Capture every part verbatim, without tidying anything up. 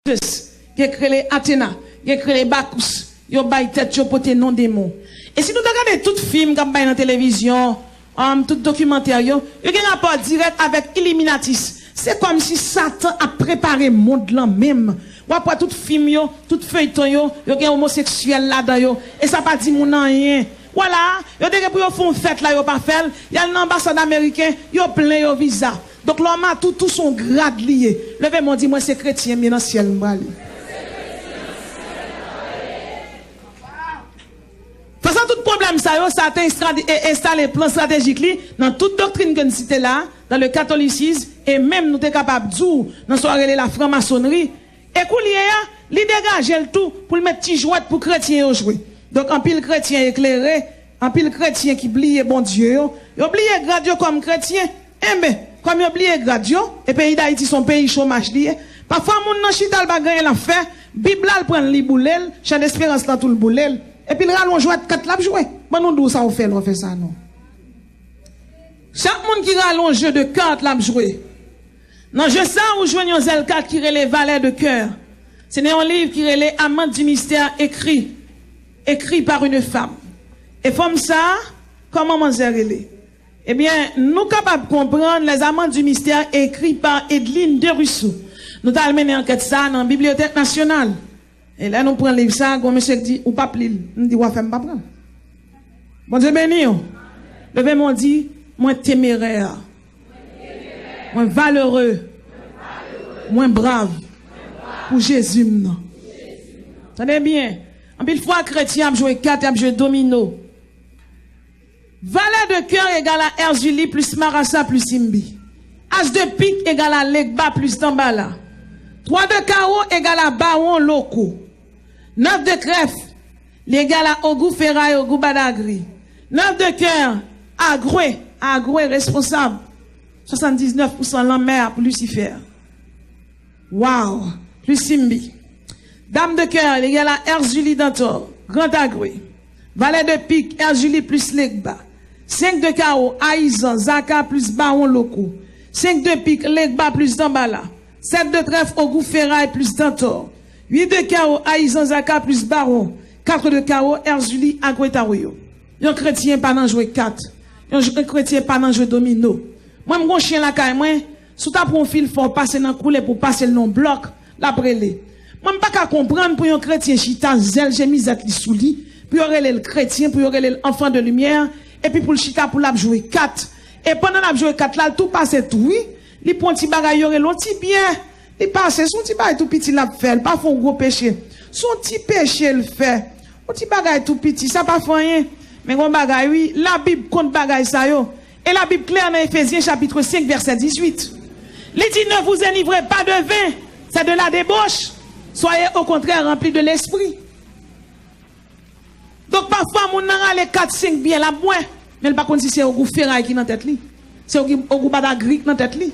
Zeus, gen k rele Athena, gen k rele Bacchus, yo bay tèt yo pote non demon. E si nou ta gade tout fim k ap bay nan televizyon, um, tout dokimantè yo, yo gen rapò dirèk avèk Illuminatis. Se kòmsi Satan ap prepare mond lan menm. W ap wè tout fim yo, tout feyton yo, yo gen omoseksyèl ladan yo. E sa pa di moun anyen. Wala, yo te gen pou yo fè yon fèt la, yo pa fè l. Y al nan anbasad ameriken, yo plen yo viza. Donk, lè w matoutou, se yon grad li ye. Leve men w, di, "Mwen se kretyen, m ye nan syèl, m prale." Fas a tout pwoblèm sa yo, Satan enstradi-, e, enstale plan estratejik li nan tout doktrin ke n site la, dans le catholicisme, e menm nou te kapab di w nan sa w rele la franmasonri, e koulye a, li degaje l tou pou l met ti jwèt pou kretyen yo jwe. Donk, anpil kretyen eklere, anpil kretyen ki bliye Bondye yo, yo bliye grad yo kòm kretyen. Enben, kòm yo bliye grad yo, e peyi Dayiti se yon peyi chomaj li ye, pafwa moun nan chita, l pa gen anyen l ap fè, Bib la, l pran l, li boule l, Chan Desperans lan tou, l boule l, epi l rale yon jwèt kat l ap jwe. Ban nou di w sa w fè lè w fè sa, non. Chak moun ki rale yon je de kat l ap jwe. Nan je sa, ou jwenn yon zèl kat ki rele Valet de cœur. Se nan yon liv ki rele Amante du mystère, écrit, écrit par une femme. E fanm sa, kòman manzè rele? Ebyen, nou kapab konprann Les Amantes du Mystère, écrit par Edline Derusso. Nou t al mennen ankèt sa a nan Bibliyotèk Nasyonal. E lè nou pran liv sa a, gon mesye k di, "Ou p ap li l." M di, "W a fè m pa pran l." Bondye beni w. Leve men w, di, "Mwen temerè. Mwen valere. Mwen brav pou Jezi m nan." Tande byen. Anpil fwa, kretyen ap jwe kat, y ap jwe domino. Valet de cœur égal à Erzulie plus Marasa plus Simbi. As de pique égal à Legba plus Dambala. Trois de carreau égal à Bawon Loko. Neuf de trèfle, li égal à Ogou Feray, Ogou Badagri. Neuf de cœur, Agwe, Agwe responsab. Swasanndizneuf pousan lanmè a pou Lucifer. Wow! Plus Simbi. Dame de cœur, li égal à Erzulie Dantor, Grand Agwe. Valet de pique, Erzulie plus Legba. Cinq de carreau, Ayizan, Zaka plus Bawon Loko. Cinq de pique, Legba plus Dambala. Sept de trèfle, Ogou Feray plus Dantor. Huit de carreau, Ayizan, Zaka plus Bawon. Quatre de carreau, Erzulie, Agwe Tawoyo. Yon kretyen pa nan jwe kat. Yon j-, yon kretyen pa nan jwe domino. Mwen, m gon chen lakay mwen, si w ta pran yon fil fè w pase nan koulè pou w pase l nan yon blòk, l ap rele. Mwen, m pa ka konprann pou yon kretyen chita, zèl jemizèt li sou li, pou yo rele l kretyen, pou yo rele l enfant de lumière, epi pou l chita pou l ap jwe kat. E pandan l ap jwe kat la, l tou pase tou, wi. Li pran yon ti bagay, yo rele yon ti byè. Li pase, se yon ti bagay tou piti l ap fè, l pa fè yon gwo peche. Se yon ti peche l fè. Yon ti bagay tou piti, sa pa fè anyen. Men gon bagay, wi, Labib kont bagay sa yo. E Labib klè nan Efezyen chapit senk, vèsè dizuit. Li di, "Ne vous enivrez pas de vin, c'est de la débauche. Soyez au contraire remplis de l'esprit." Donk, pafwa, moun nan rale kat, senk byè l ap bwè, men l pa konn si se ogou feray ki nan tèt li, se ogou, ogou badagri k nan tèt li.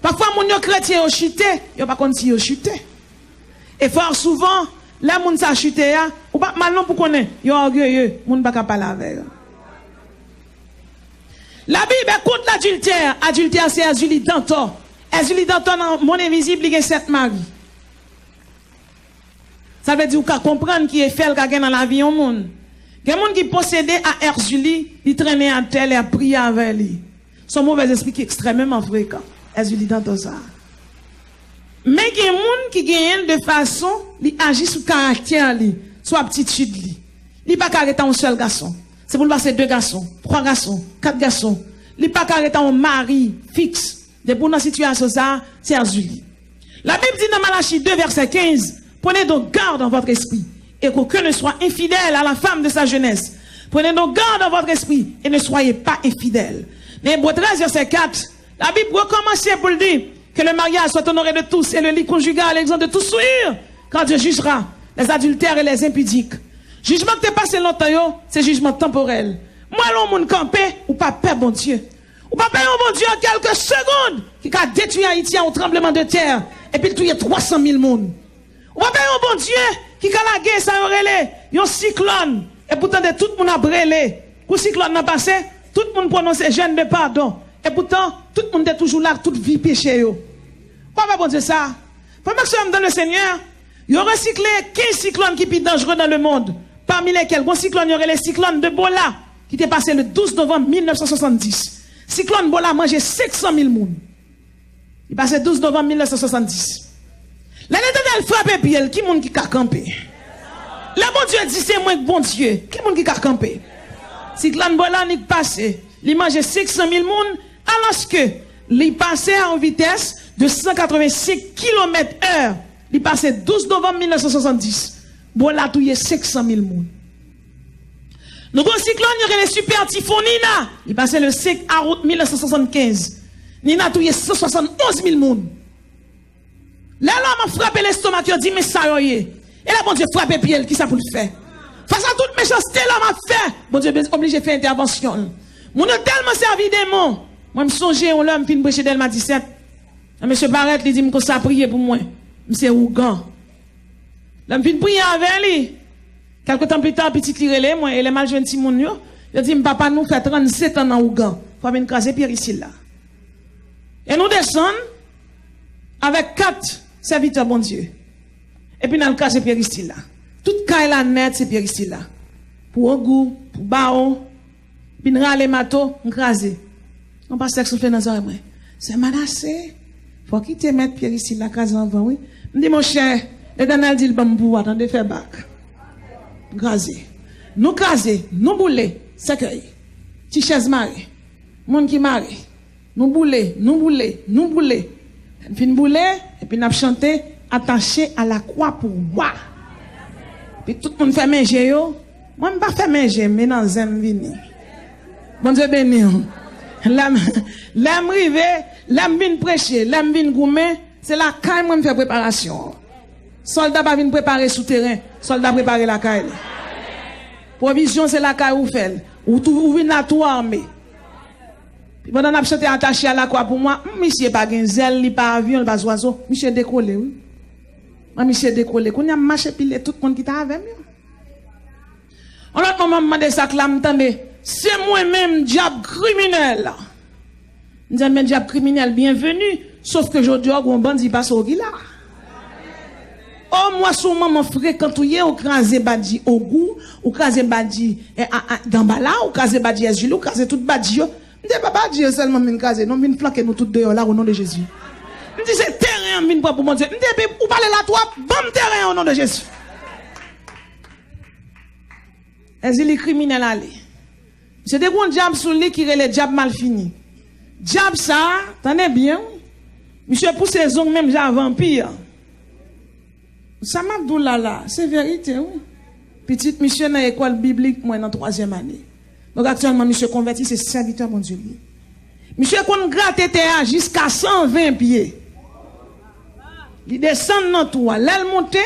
Pafwa, moun yo kretyen, yo chite, yo pa konn si yo chite. E fò souvan, lè moun sa chite a, ou pa mal non pou konnen, yo ògeye, moun pa ka pale avè yo. La Bible est contre l'adultère. Adiltè se Erzulie Dantor. Erzulie Dantor nan monn envizib, li gen sèt mari. Sa vle di ou ka konprann ki efè l ka gen nan lavi yon moun. Gen moun ki posede a Erzulie, li trennen atè, li ap priye avè li. Se yon movèzespri ki ekstrèmeman frekan, Erzulie Dantor sa. Men gen moun ki genyen l de fason li aji sou karaktè li, sou aptitid li. Li pa ka ret a yon sèl gason. Se pou l pase de gason, twa gason, kat gason. Li pa ka ret a yon mari fiks. Depi w nan sitiyasyon sa a, se Erzulie. La Bible dit dans Malachie deux, verset quinze, "Prenez donc garde en votre esprit, et qu'aucun ne soit infidèle à la femme de sa jeunesse. Prenez donc garde en votre esprit, et ne soyez pas infidèles." Nan Ebre trèz, vèsè kat, Labib rekòmanse pou l di, "Que le mariage soit honoré de tous, et le lit conjugal exempt de tout souillure, car Dieu jugera les adultères et les impudiques." Jijman k te pase lontan yo, se jijman tanporèl. Mwen, lè yon moun kanpe, ou pa pè Bondye. Ou pa pè yon Bondye an kèlke segonn ki ka detwi Ayiti a yon tranblemanntè, epi l touye twa san mil moun. Ou pa pè yon Bondye ki ka lage sa yo rele yon siklòn, e poutan de tout moun ap rele. Kou siklòn nan pase, tout moun pwononse jèn de padon. E poutan, tout moun te toujou la ak tout vi peche yo. Ou pa pè Bondye sa. Frè m ak sè m dans le Seigneur, yo resikle kenz siklòn ki pi danjere dans le monde, pami lekel gon siklòn yo rele siklòn de Bola, ki te pase le douz novanm mil nèf san swasanndis. Siklòn Bola manje senk san mil moun. Li pase douz novanm mil nèf san swasanndis. Lè Letènèl frape pye l, ki moun ki ka kanpe? Lè Bondye di, "Se mwen k Bondye," ki moun ki ka kanpe? Siklòn Bola ki pase, li manje senk san mil moun, alòske li pase a yon vitès de san katrevensenk kilomèt è. Li pase douz novanm mil nèf san swasanndis. Bola touye senk san mil moun. Nou gon siklòn yo rele Super Typhon Nina. Li pase le senk a out mil nèf san swasannkenz. Nina touye san swasann onz mil moun. Lè lòm ap frape lestomak, yo di, "Men sa yo ye." E lè Bondye frape pye l, kisa pou l fè? Fas a tout mechanste lòm ap fè, Bondye oblije fè entèvansyon l. Moun yo tèlman sèvi demon. Mwen, m sonje yon lè m fin preche Dèlma disèt. Yon mesye parèt, li di m konsa, "Priye pou mwen. M se ougan." Lè m fin priye avè li, kèlke tan pita, pitit li rele mwen, e lè m al jwenn timoun yo, yo di m, "Papa, nou fè trannsèt an nan ougan. Fò w vin kraze pyerisil la." E nou desann avèk kat sèvitè Bondye. Epi n al kraze pyerisil la. Tout kay la nèt se pyerisil la. Pou ogou, pou bawo, epi n rale mato, n kraze. Yon pastè k soufle nan zòrèy mwen. "Sè Manase, fò w kite mèt pyerisil la kraze anvan, wi." M di, "Monchè, Letènèl di l ban m pouvwa, tande, fè bak." N kraze. Nou kraze, nou boule, sèkèy. Ti chèz mare. Moun ki mare. Nou boule, nou boule, nou boule. Lè n fin boule, epi n ap chante, "Attaché à la croix pour moi." Epi tout moun fèmen je yo. Mwen, m pa fèmen je m, men nan zen m vini. Bondye beni w. Lè m, lè m rive, lè m vin preche, lè m vin goumen, se lakay mwen m fè preparasyon an. Sòlda pa vin prepare sou teren, sòlda prepare lakay li. Pwovizyon se lakay ou fè l. Ou tou, ou vin la tou ame. Pi pandan n ap chante "Attaché à la croix pour moi", hmm, misye pa gen zèl, li pa avyon, li pa zwazo. Misye dekole, wi. Mwen, misye dekole. Kounye a, m mache pile tout moun ki t avè m yo. Yon lòt moman, m mande sa k la, m tande, "Se mwen menm, dyab kriminèl." M di, "Men dyab kriminèl, byenveni. Sof ke jodi a, w gon bandi pase w ki la." O, m wè se yon manman frekan ou ye, ou kraze badji Ogou, ou kraze badji, eh, a, a, Danbala, ou kraze badji Èzili, ou kraze tout badji yo. M di, "E pa badji yo sèlman m vin kraze, non, m vin flanke nou tout deyò la, o non de Jezi." M di, "Se teren an m vin pran pou Bondye." M di, "Epi ou pale la twòp, ban m teren an, o non de Jezi." Èzili kriminèl ale. Misye te gon dyab sou li ki rele dyab malfini. Dyab sa a, tande byen, wi. Misye pouse zong menm jan a vanpi an. Sa m ap di w la la, se verite, wi. Pitit misye nan ekòl biblik mwen nan twazyèm ane. Donk, aktyèlman, misye konvèti, se sèvitè Bondye li ye. Misye konn grate tè a jiska san ven pye. Li desann nan twou a. Lè l monte,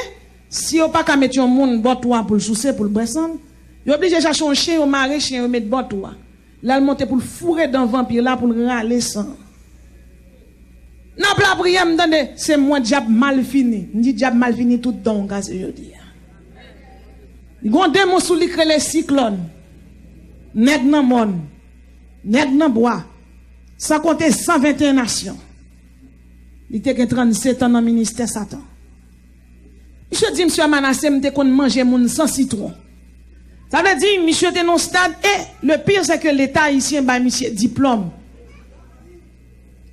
si yo pa ka met yon moun bò twou a pou l souse, pou l bwè san l, yo oblije chache yon chen, yo mare chen, yo met bò twou a. Lè l monte pou l foure dan vanpi la, pou l rale san. N ap lapriyè, m tande, se mwen dyab malfini. M di dyab malfini tout dan w kraze jodi a. Li gon demon sou li k rele siklòn. Nèg nan mòn. Nèg nan bwa. San konte san venteyen nasyon. Li te gen trannsèt an nan ministè Satan. Misye di, "Misye Manase, m te konn manje moun san sitwon." Sa vle di, misye te nan yon stad, e le pire, c'est que Leta ayisyen bay misye diplòm.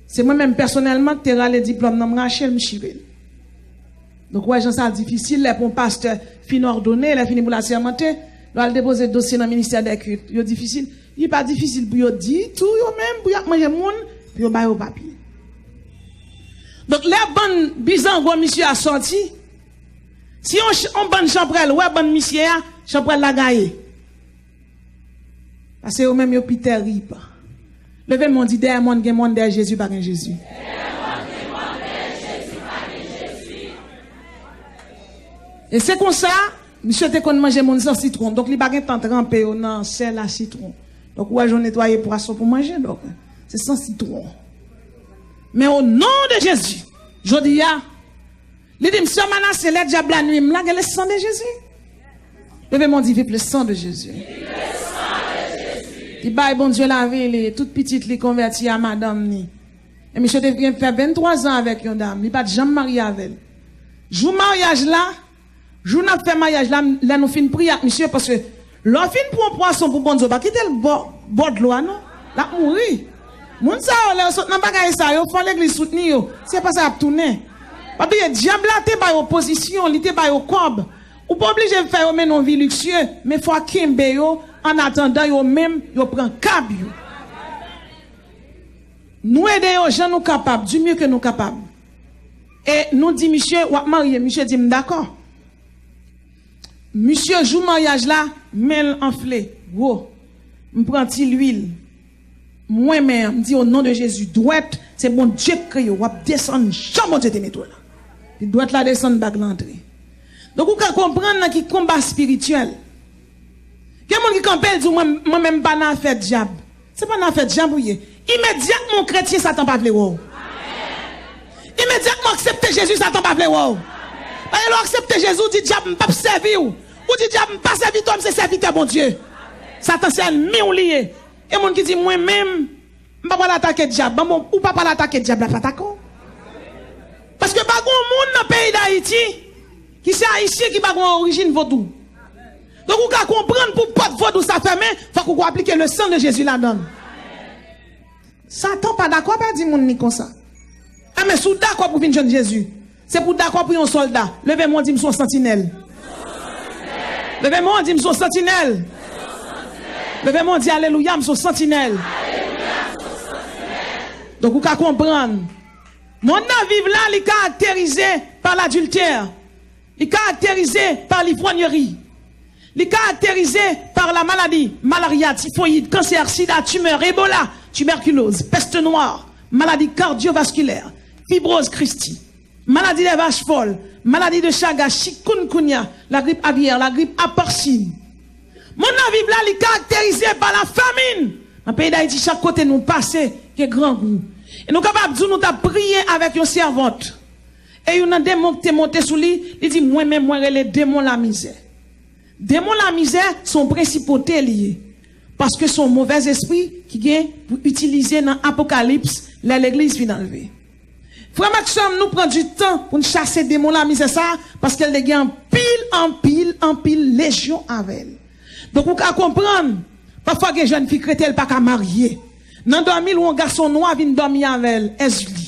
Se mwen menm pèsonèlman ki te rale diplòm nan, m rache l, m chire l. Donk, ou wè jan sa difisil, lè pou yon pastè fin òdone, lè fini pou l asèmante, lè w al depoze dosye nan ministè dè kilt, yo difisil. Li pa difisil pou yo di tou, yo menm, pou y ap manje moun, pou yo ba yo papye. Donk, lè bann bizango misye a sòti, si yon ch-, yon bann chanpwèl wè bann misye a, chanpwèl la gaye. Paske yo menm yo pi tèrib. Leve men w, di, "Dèyè mòn gen mòn, dèyè Jezi pa gen Jezi." E se konsa, misye te konn manje moun san sitwon. Donk, li pa gen tan tranpe yo nan sèl a sitwon. Donk, ou wè jan w netwaye pwason pou manje, donk, se san sitwon. Men o non de Jezi, jodi a, li di, "Misye Manase, lè dyab la nwi m la, gen le sang de Jésus." Leve men w, di, "Vive le sang de Jésus." Li bay Bondye lavi li, tout pitit li konvèti a madanm li. E misye te gen fè venntwa zan avèk yon dam, li pa t janm marye avè l. Jou maryaj la, jou n ap fè maryaj la, lè nou fin priye ak misye, paske lè w fin pran pwason pou Bondye, w pa kite l bò, bò dlo a, non. L ap mouri. Moun sa yo, lè yo sot nan bagay sa yo, fò legliz soutni yo. Se pa sa y ap tounen. Pa bliye, dyab la te ba yo pozisyon, li te ba yo kòb. Ou pa oblije fè yo mennen yon vi liksye, men fò kenbe yo, an atandan yo menm, yo pran kab yo. Nou ede yo jan nou kapab, du mieux que nou kapab. E nou di misye, w ap marye, misye di m dakò. Misye, jou maryaj la, men l anfle, gwo. M pran ti lwil. M renmen, m di, o non de Jezi, dwèt, se Bondye k kreye w, w ap desann jan Bondye te mete w la. Epi dwèt la desann, bag la antre. Donk, ou ka konprann nan ki konba espirityèl. Gen moun ki kanpe, l di w, mwen, mwen menm, m pa nan afè dyab. Se pa nan afè dyab ou ye. Imedyatman w kretyen, Satan pa vle wè w. Imedyatman w aksepte Jezi, Satan pa vle wè w. Paske lè w aksepte Jezi, w di dyab, m p ap sèvi w. Ou di dyab, m pa sèvitè w, m se sèvitè Bondye. Satan se ènmi w li ye. Gen moun ki di, mwen menm, m pa pral atake dyab. Bon, bon, ou pa pral atake dyab la, pa atake w. Paske pa gen moun nan peyi Dayiti ki se Ayisyen ki pa gen yon orijin vodou. Donk, ou ka konprann pou pòt vodou sa fèmen, fòk ou aplike le sang de Jésus ladan l. Satan pa dakò pèdi moun li konsa. Enben, si w dakò pou vin jwenn Jezi, se pou w dakò pou yon sòlda. Leve men w, di m se yon santinèl. Leve men w, di m se yon santinèl. Leve men w, di alelouya, m se yon santinèl. Donk, ou ka konprann. Mond n ap viv la, li karakterize pa ladiltè. Li karakterize pa livronyeri. Li karakterize pa la maladi, malarya, tifoyid, kansè, sida, timè, ebola, tibèkiloz, pèst nwa, maladi kadyovaskilè, fibroz, kristi, maladi lè vach fòl, maladi de chaga, chikungunya, lagrip avyè, lagrip aporsin. Mond n ap viv la, li karakterize pa lafamin. Nan peyi Dayiti, chak kote nou pase, gen grangou. E nou kapab di w nou t ap priye avèk yon sèvant. E youn nan demon ki te monte sou li, li di, mwen menm, mwen rele demon lamizè. Demon lamizè se yon prensipote li ye. Paske se yon movèzespri ki gen pou itilize nan Apokalips, lè legliz fin anlve. Frè m ak sè m, nou pran di tan pou n chase demon lamizè sa a, paske l te gen anpil, anpil, anpil lejyon avè l. Donk, ou ka konprann, pafwa gen jèn fi k rete, l pa ka marye. Nan dòmi l, yon gason nwa vin dòmi avè l, Èzili.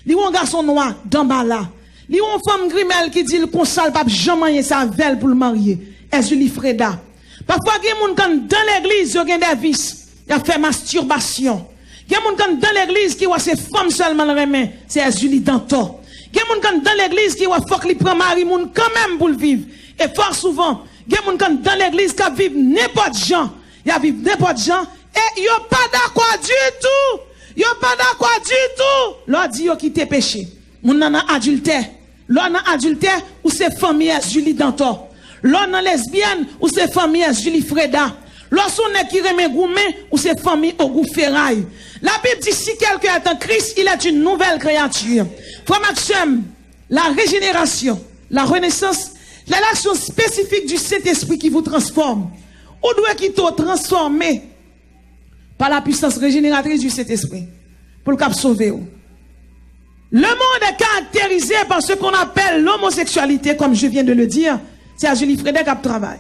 Li yon gason nwa, Danbala. Li yon fanm grimèl ki di l konsa l p ap janm anyen se avè l pou l marye, Èzili Freda. Pafwa gen moun k anndan legliz, yo gen de vis, y ap fè mastibasyon. Gen moun k anndan legliz ki wè se fanm sèlman l renmen, se Èzili Dantò. Gen moun k anndan legliz ki wè fòk li pran mari moun kanmenm pou l viv. E fò souvan, gen moun k anndan legliz k ap viv nenpòt jan. Y ap viv nenpòt jan. E yo pa dakò ditou. Yo pa dakò ditou. Lè w di yo kite peche. Moun nan nan adiltè. Lè w nan adiltè, ou se fanmi Èzili Dantò. Lè w nan lesbyèn, ou se fanmi Èzili Freda. Lè w se yon nèg ki renmen goumen, ou se fanmi Ogou Feray. Labib di, si quelqu'un est en Christ, il est une nouvelle créature. Frè m ak sè m, la régénération, la renaissance, c'est l'action spécifique du Saint-Esprit qui vous transforme. Ou dwe kite w transfòme par la puissance régénératrice du Saint-Esprit pou l kab sove w. Le monde est caractérisé par ce qu'on appelle l'homosexualité, comme je viens de le dire. Se Azili Freda k ap travay.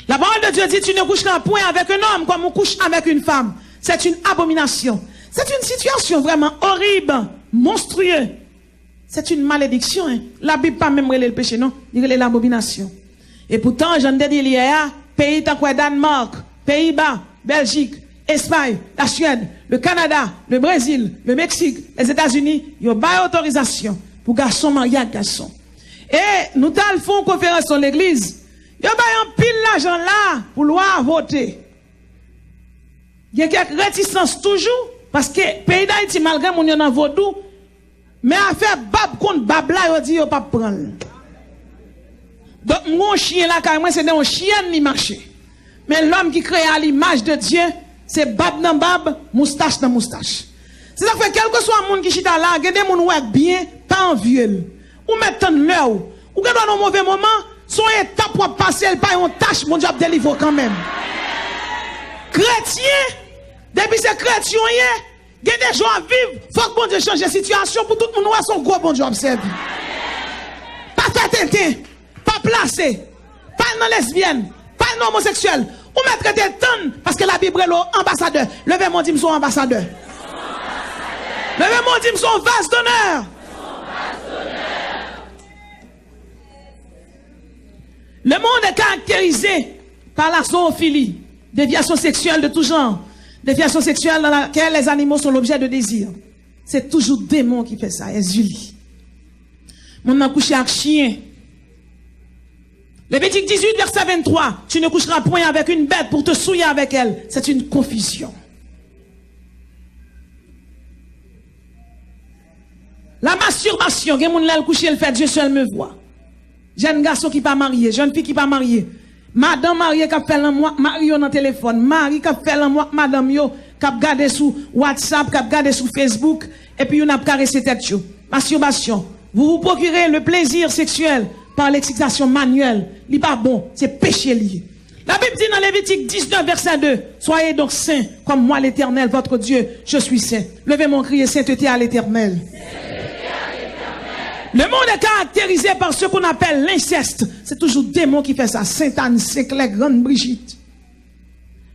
La parole de Dieu dit, tu ne coucheras point avec un homme comme on couche avec une femme. C'est une abomination. C'est une situation vraiment horrible, monstrueuse. C'est une malédiction, hein. Labib pa menm rele l peche, non. Li rele l abominasyon. E poutan, jan n te di l yè a, peyi tankou Dànmak, Peyiba, Bèljik, Espay, Laswèd, le Kanada, le Brezil, le Meksik, Lèzetazini, yo bay otorizasyon pou gason marye ak gason. E nou t al fè yon konferans nan legliz, yo bay anpil lajan la pou lwa a vote. Gen kèk retisans toujou, paske peyi Dayiti, malgre moun yo nan vodou, men afè bab kont bab la, yo di yo p ap pran l. Donk, m gen yon chyen lakay mwen, se nan yon chyèn li mache. Men lòm ki kreye a limaj de Dye, se bab nan bab, moustach nan moustach. Se sa k fè, kèlkeswa moun ki chita la, gen de moun ou wè k byen, pa anvye l. Ou mèt tann lè w. Ou gen dwa nan yon move moman, se yon etap w ap pase, l pa yon tach, Bondye ap delivre w kanmenm. Kretyen, depi se kretyen w ye, gen de jan w ap viv, fòk Bondye chanje sitiyasyon pou tout moun wè se yon gwo Bondye w ap sèvi. Pa fè tenten, pa plase, pa al nan lesbyèn, pa al nan omoseksyèl. Ou mèt rete tann, paske Labib rele w anbasadè. Leve men w, di m se yon anbasadè. Leve men w, di m se yon vase d'honneur. Le monde est caractérisé par la zoophilie, déviation sexuelle de tout genre, déviation sexuelle dans laquelle les animaux sont l'objet de désir. Se toujou demon ki fè sa, Èzili. Moun nan kouche ak chyen. Levitik dizuit, vèsè venntwa, tu ne coucheras point avec une bête pour te souiller avec elle. C'est une confusion. La masturbation, gen moun lè l kouche, l fè Dieu seul me voit. Jèn gason ki pa marye, jèn fi ki pa marye, madanm marye k ap fè lanmou ak mari yo nan telefòn, mari k ap fè lanmou ak madanm yo, k ap gade sou WhatsApp, k ap gade sou Facebook, epi youn ap karese tèt yo. Masturbation. Vous vous procurez le plaisir sexuel par l'excitation manuelle. Li pa bon, se peche li ye. Labib di nan Levitik diznèf, vèsè de, soyez donc saints, comme moi, l'Éternel, votre Dieu, je suis saint. Leve men w, kriye, sainteté à l'Éternel. Le monde est caractérisé par ce qu'on appelle l'inceste. Se toujou demon ki fè sa. Sentàn, Senklè, Grann Brijit.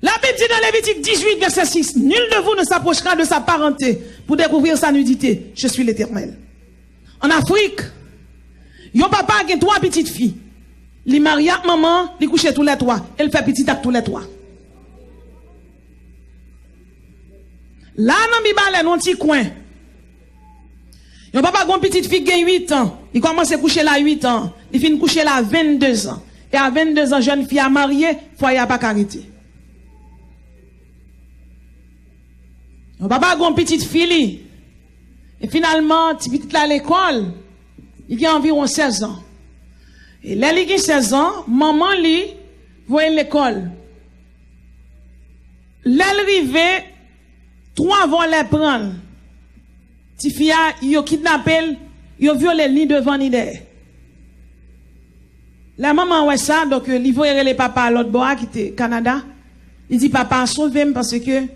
Labib di nan Levitik dizuit, vèsè sis, nul de vous ne s'approchera de sa parenté pour découvrir sa nudité. Je suis l'Éternel. An Afrik, yon papa gen twa pitit fi. Li marye ak manman, li kouche toulètwa, e l fè pitit ak toulètwa. La, nan Mibalè, nan ti kwen, yon papa gen yon pitit fi ki gen uit an. Li kòmanse kouche l a uit an. Li fin kouche l a vennde zan. E a vennde zan, jèn fi a marye, fwaye a pa ka rete. Yon papa gen yon pitit fi li. E finalman, ti pitit la lekòl, li gen anviwon sèz an. E lè li gen sèz an, manman li voye l lekòl. Lè l rive, twa vòlè pran l. Tifi a, yo kidnape l, yo vyole l ni devan ni dèyè. Lè manman an wè sa, donk, li voye rele papa a lòt bò a ki te Kanada. Li di, "Papa, sove m paske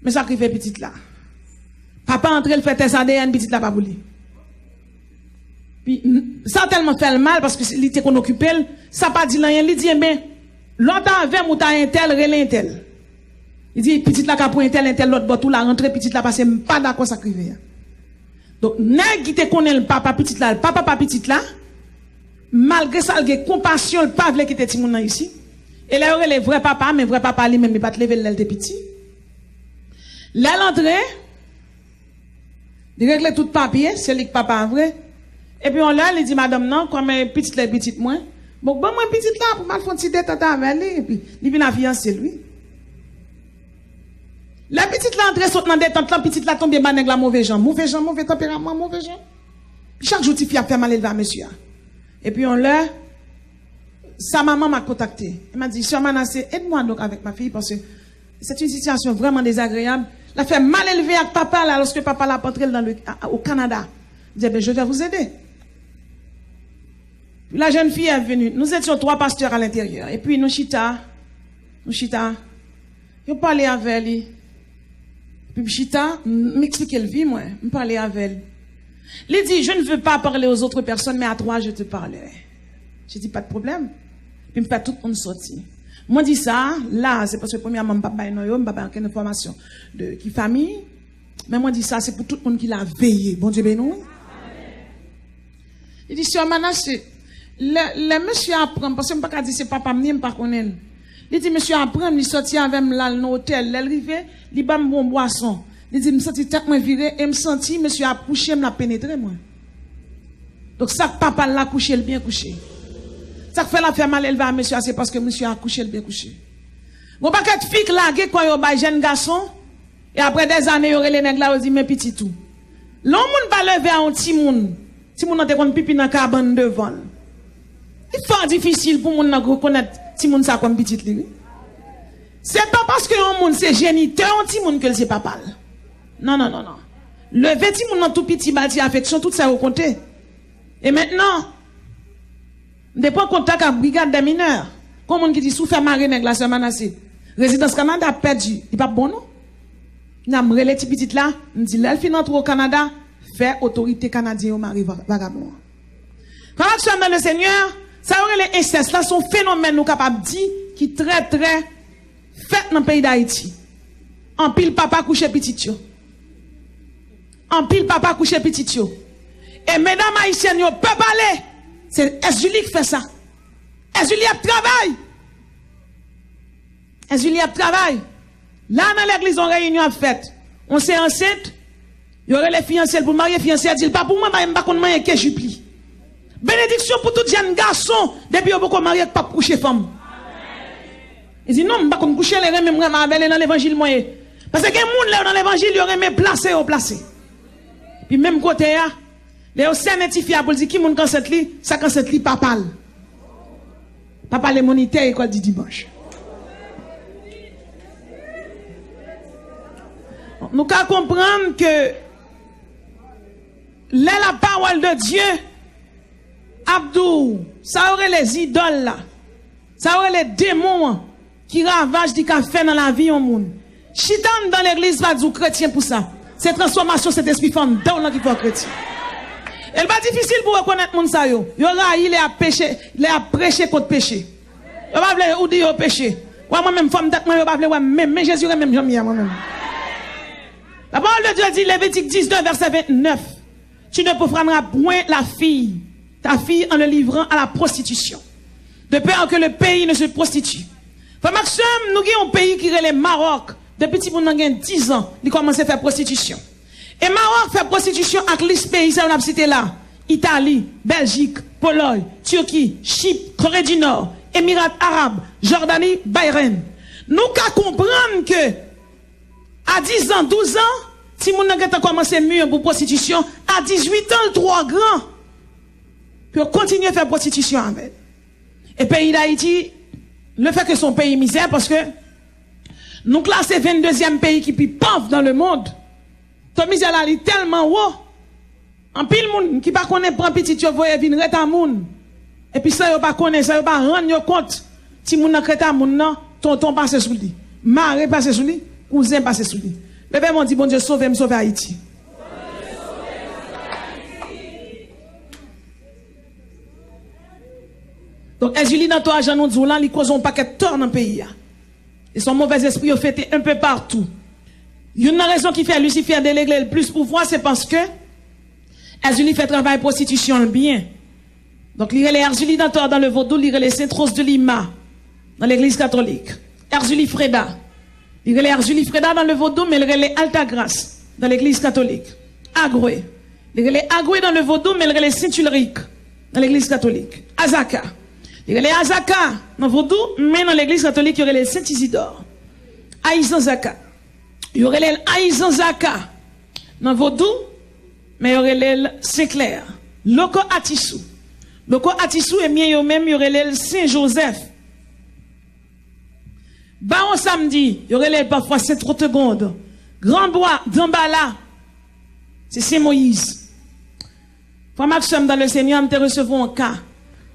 men sa k rive pitit la." Papa antre, l fè tès A D N, pitit la pa pou li. Pi, n-, sa tèlman fè l mal, paske se, li te konn okipe l, sa pa di l anyen. Li di, "Enben, lè w t avè m, ou ta entèl, rele entèl." Li di, "Pitit la ka pou entèl, entèl lòt bò tou la rantre, pitit la pase, m pa dakò sa k rive a." Donk, nèg ki te konnen l pa papa pitit la, l pa papa pitit la, malgre sa, l gen konpasyon, l pa vle kite timoun nan isi. E lè yo rele vrè papa, men vrè papa li menm, li pa t leve l lè l te piti. Lè l antre, li regle tout papye, se li k papa a vre. Epi yon lè, li di madanm nan, "Kòm, eh, pitit la e pitit mwen, bon, ban mwen pitit la pou m al fè yon ti detant avè li." Epi li vin a fiyanse l, wi. Lè pitit la antre sot nan detant lan, pitit la tonbe ba nèg la move jan. Move jan, move tanperaman, move jan. Chak jou, tifi a ap fè malelve a mesye a. Epi yon lè, sa manman m a kontakte. Li di, "Sè Manassé, aide-moi donc avec ma fille, parce que c'est une situation vraiment désagréable. L ap fè malelve ak papa l, alòske papa l ap antre l dans le, a, a, au Canada." M di, "Eh bien, je vais vous aider." Puis la jeune fille est venue. Nous étions trois pasteurs à l'intérieur. Epi nou chita, nou chita. Yo pale avè li. Epi m chita, m, m eksplike l vi mwen, m pale avè l. Li di, "Je ne veux pas parler aux autres personnes, mais à toi, je te parlerai." Je dis, "Pas de problème." Epi m fè tout moun soti. Mwen di sa, la, se paske premyèman, m p ap bay non yo, m p ap bay okenn enfòmasyon de ki fanmi. Men mwen di sa, se pou tout moun ki la veye. Bondye beni w. Li di, "Sè Manassé, lè, lè mesye a pran m, paske m pa ka di se papa m li ye, m pa konnen l." Li di, "Mesye a pran m, li sòti avè m, l al nan otèl. Lè l rive, li ban m yon bwason." Li di, "M santi tèt mwen vire e m santi mesye a ap kouche m, l ap penetre mwen." Donk, sa k papa l la kouche l byen kouche. Sa k fè l ap fè malelve a mesye a, se paske mesye a kouche l byen kouche. Gon pakèt fi k lage kò yo bay jèn gason, e apre dèzane, yo rele nèg la, yo di, "Men pitit ou." Lè yon moun pa leve a yon timoun, timoun nan te konn pipi nan kabann devan l. Li fò difisil pou moun nan rekonèt timoun sa kòm pitit li, wi. Se pa paske yon moun se jenitè yon timoun ke l se papa l. Non, non, non, non. Leve timoun nan tou piti, ba l ti afeksyon, tout sa yo konte. E mentnan, m te pran kontak ak Brigade des mineurs. Gon moun ki di, "Si w fè mare nèg la, sè Manassé, rezidans Kanada ap pèdi, li p ap bon, non." N a m rele ti pitit la, m di, "Lè l fin antre o Kanada, fè otorite kanadyen yo mare va-, vagabon an." Frè ak sè m nan le Senyè, sa yo rele ensès la, se yon fenomèn nou kapab di ki trè, trè fèt nan peyi Dayiti. Anpil papa kouche pitit yo. Anpil papa kouche pitit yo. E medam ayisyèn yo pè pale. Se Èzili k fè sa. Èzili ap travay. Èzili ap travay. La nan legliz, yon reyinyon ap fèt. Yon se ansent, yo rele fiyanse l pou l marye, fiyanse a di l pa pou mwen, paske m pa konn manyen ke jip li. Benediksyon pou tout jèn gason, depi yo poko marye, k p ap kouche fanm. Li di, "Non, m pa konn kouche, lè renmen m renmen avè l, e nan levanjil mwen ye." Paske gen moun, lè yo nan levanjil, yo renmen plase yo plase. Pi menm kote a, lè yo sènen tifi a pou l di ki moun k ansent li, sa k ansent li papa l. Papa lemonitè, lekòl di dimanch. Nou ka konprann ke lè la pawòl de Dye ap di w, sa yo rele zidòl la, sa yo rele demon an, ki ravaj li ka fè nan lavi yon moun. Chita anndan legliz pa di w kretyen pou sa. Se transfòmasyon Sentespri fè anndan w lan ki fè w kretyen. E l pa difisil pou rekonèt moun sa yo. Yo rayi lè y ap peche, lè y ap preche kont peche. Yo pa vle ou di yo peche. Wè mwen menm, fòm tèt mwen, yo pa vle wè m menm. Men Jezi renmen m jan m ye a mwen menm. La parole de Dieu dit, Lévitique dix-neuf, verset vingt-neuf, "Tu ne profaneras point la fille, ta fille en le livrant à la prostitution, de peur que le pays ne se prostitue." Frè m ak sè m, nou gen yon peyi ki rele Mawòk. Depi timoun nan gen diz an, li kòmanse fè pwostitisyon. E Mawòk fè pwostitisyon ak lis peyi sa yo n ap site la: Itali, Bèljik, Polòy, Tiki, Chip, Kore di Nò, Emirat Arab, Jòdani, Bahreïn. Nou ka konprann ke a diz an, douz an, timoun nan gentan kòmanse mi pou pwostitisyon. A dizuit an, l twò gran pou yo kontinye fè pwostitisyon avè l. E peyi Dayiti, le fè ke se yon peyi mizè, paske nou klase venndezyèm peyi ki pi pòv dans le monde, to mizè la li tèlman wo, anpil moun ki pa konnen pran pitit yo voye vin rete a moun, epi san yo pa konnen, san yo pa rann yo kont, timoun nan k rete a moun nan, tonton pase sou li, mare pase sou li, kouzen pase sou li. Leve men w, di, "Bondye, sove m, sove Ayiti." Donk, Èzili nan tò a, jan nou di w la, li koze yon pakèt tò nan peyi a. E se yon movèzespri yo fete un peu partout. Youn nan rezon ki fè Lisifè delegle l plis pouvwa, se paske Èzili fè travay pwostitisyon l byen. Donk, li rele Èzili nan tò a dans le vodou, li rele Sainte Rose de Lima nan legliz katolik. Èzili Freda. Li rele Arzilifreda dans le vodou, men l rele Altagrace dans l'église catholique. Agwe. Li rele Agwe dans le vodou, men l rele Saint Ulrich dans l'église catholique. Azaka. Li rele Azaka nan vodou, men nan legliz katolik, yo rele Saint Isidore. Ayizanzaka. Yo rele l Ayizanzaka nan vodou, men yo rele l Saint Clair. Loko Atisou. Loko Atisou, ebyen, yo menm, yo rele l Saint Joseph. Bawon Samdi, yo rele l pafwa Sen Twotegonn. Granbwa, Danbala, se Sen Moyiz. Frè m ak sè m dans le Seigneur, m te resevwa yon ka.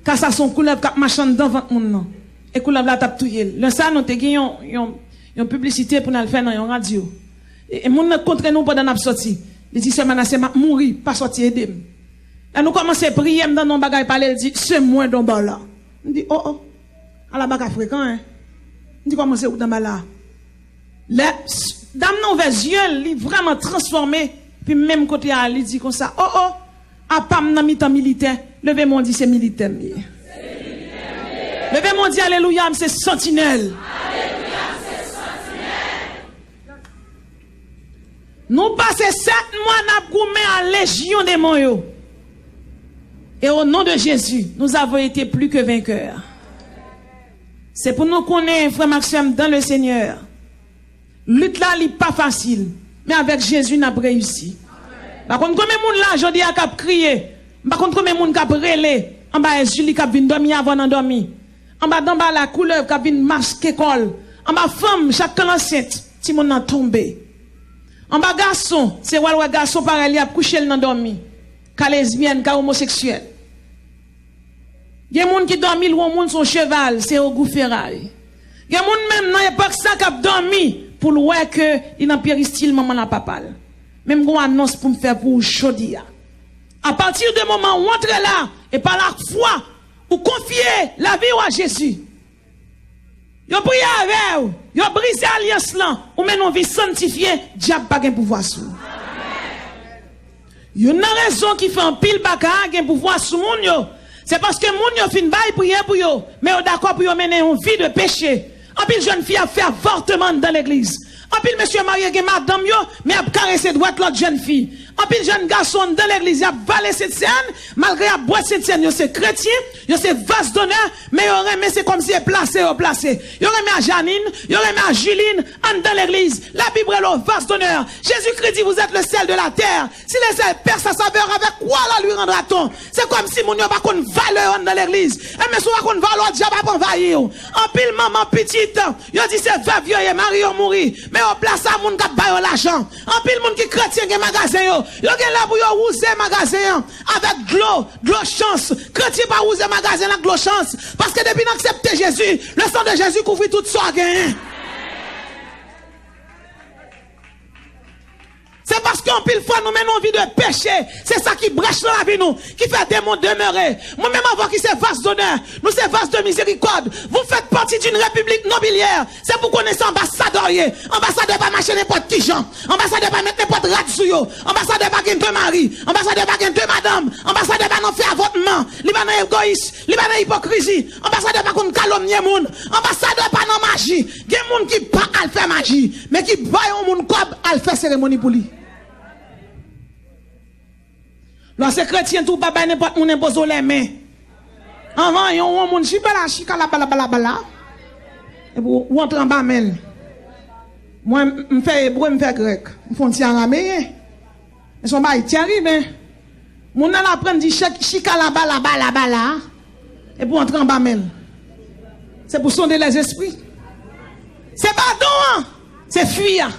Ka sa se yon koulèv k ap mache anndan vant moun nan. E koulèv la t ap touye l. Lè sa, nou te gen yon, yon, yon piblisite pou n al fè nan yon radyo. E, e moun nan kontre nou pandan n ap sòti. Li di, "Sè Manasse, m ap mouri, pa sòti ede m." Lè nou kòmanse priye, m tande yon bagay pale, l di, "Se mwen, Danbala." M di, "O, o." Ala bagay frekan, en. M di, "Kòman se ou, Danbala?" Lè s-, dam nan ouvè zye l, li vrèman transfòme. Pi menm kote a, li di konsa, "O, o, apa m nan mitan militè, leve men w di se militè m ye. Leve men w di, alelouya, m se santinèl." Nou pase sèt mwa n ap goumen a lejyon demon yo. Et au nom de Jésus, nous avons été plus que vainqueurs. Se pou nou konnen, frè m ak sè m dans le Seigneur, lit la, li pa fasil, men avèk Jezi, n ap reyisi. M pa konn konbyen moun la, jodi a, k ap kriye. M pa konn konbyen moun k ap rele anba Èzili, k ap vin dòmi avè w nan dòmi. Anba Danbala, koulèv k ap vin maske kò l. Anba fanm, chak kan l ansent, timoun nan tonbe. Anba gason, se w al wè gason parèy li ap kouche l nan dòmi. Ka lesbyèn, ka omoseksyèl. Gen moun ki dòmi lwen yon moun se yon cheval, se ogou feray. Gen moun menm nan epòk sa k ap dòmi pou l wè ke li nan peristil manman l ak papa l. Men m gen yon anons pou m fè pou ou jodi a. A pati de moman ou antre la, e pa lafwa, ou konfye lavi w a Jezi. Yo priye avè w, yo brize alyans lan, ou mennen yon vi sanntifye, dyab pa gen pouvwa sou ou. Youn nan rezon ki fè anpil baka gen pouvwa sou moun yo, se paske moun yo fin bay priye pou yo, men yo dakò pou yo mennen yon vi de peche. Anpil jèn fi ap fè avòtman anndan legliz. Anpil mesye marye gen madanm yo, men ap karese dwèt lòt jèn fi. Anpil jèn gason anndan legliz, y ap vale sentsèn, malgre y ap bwè sentsèn, yo se kretyen, yo se vas donè, men yo renmen se kòmsi e plase yo plase. Yo renmen a Janine, yo renmen a Juline, anndan legliz. Labib rele w vas donè. Jezikri di, vous êtes le sel de la terre. Si le sel perd sa saveur, avec quoi la lui rendra-t-on? Se kòmsi moun yo pa konn valè yo anndan legliz. Enben, si w pa konn valè w, dyab ap anvayi w. Anpil manman pitit, yo di se vèv yo ye, mari yo mouri. Men yo plase a moun k ap ba yo lajan. Anpil moun ki kretyen gen magazen yo. Yo gen lè pou yo wouze magazen an avèk dlo, dlo chans. Kretyen pa wouze magazen l ak dlo chans. Paske depi n aksepte Jezi, le sang de Jésus kouvri tout sa w genyen. Se paske anpil fwa nou mennen yon vi de peche. Se sa ki brèch nan lavi nou, ki fè demon demere. Mwen menm avè w ki se vas donè, nou se vas de mizerikòd. Vous faites partie d'une république nobiliaire. Se pou konnen se anbasadè w ye. Anbasadè pa mache nenpòt ki jan. Anbasadè pa met nenpòt rad sou yo. Anbasadè pa gen de mari. Anbasadè pa gen de madanm. Anbasadè pa nan fè avòtman. Li pa nan egoyis. Li pa nan ipokrizi. Anbasadè pa konn kalomnye moun. Anbasadè pa nan maji. Gen moun ki pa al fè maji, men ki bay yon moun kòb al fè seremoni pou li. Lè w se kretyen tou, pa bay nenpòt moun enpoze w lèmen. Anhan, yon, yon moun chita la, chika la, bala, bala, bala. Epi w, w antre anba men l. Mwen, m, m fè ebre, m fè grèk. M fè yon ti arameyen. Men se yon bagay tèriben. Moun nan aprann di chèk, chika la, bala, bala, bala. Epi w antre anba men l. Se pou sonde lèzespri. Se pa don an, se fwi a.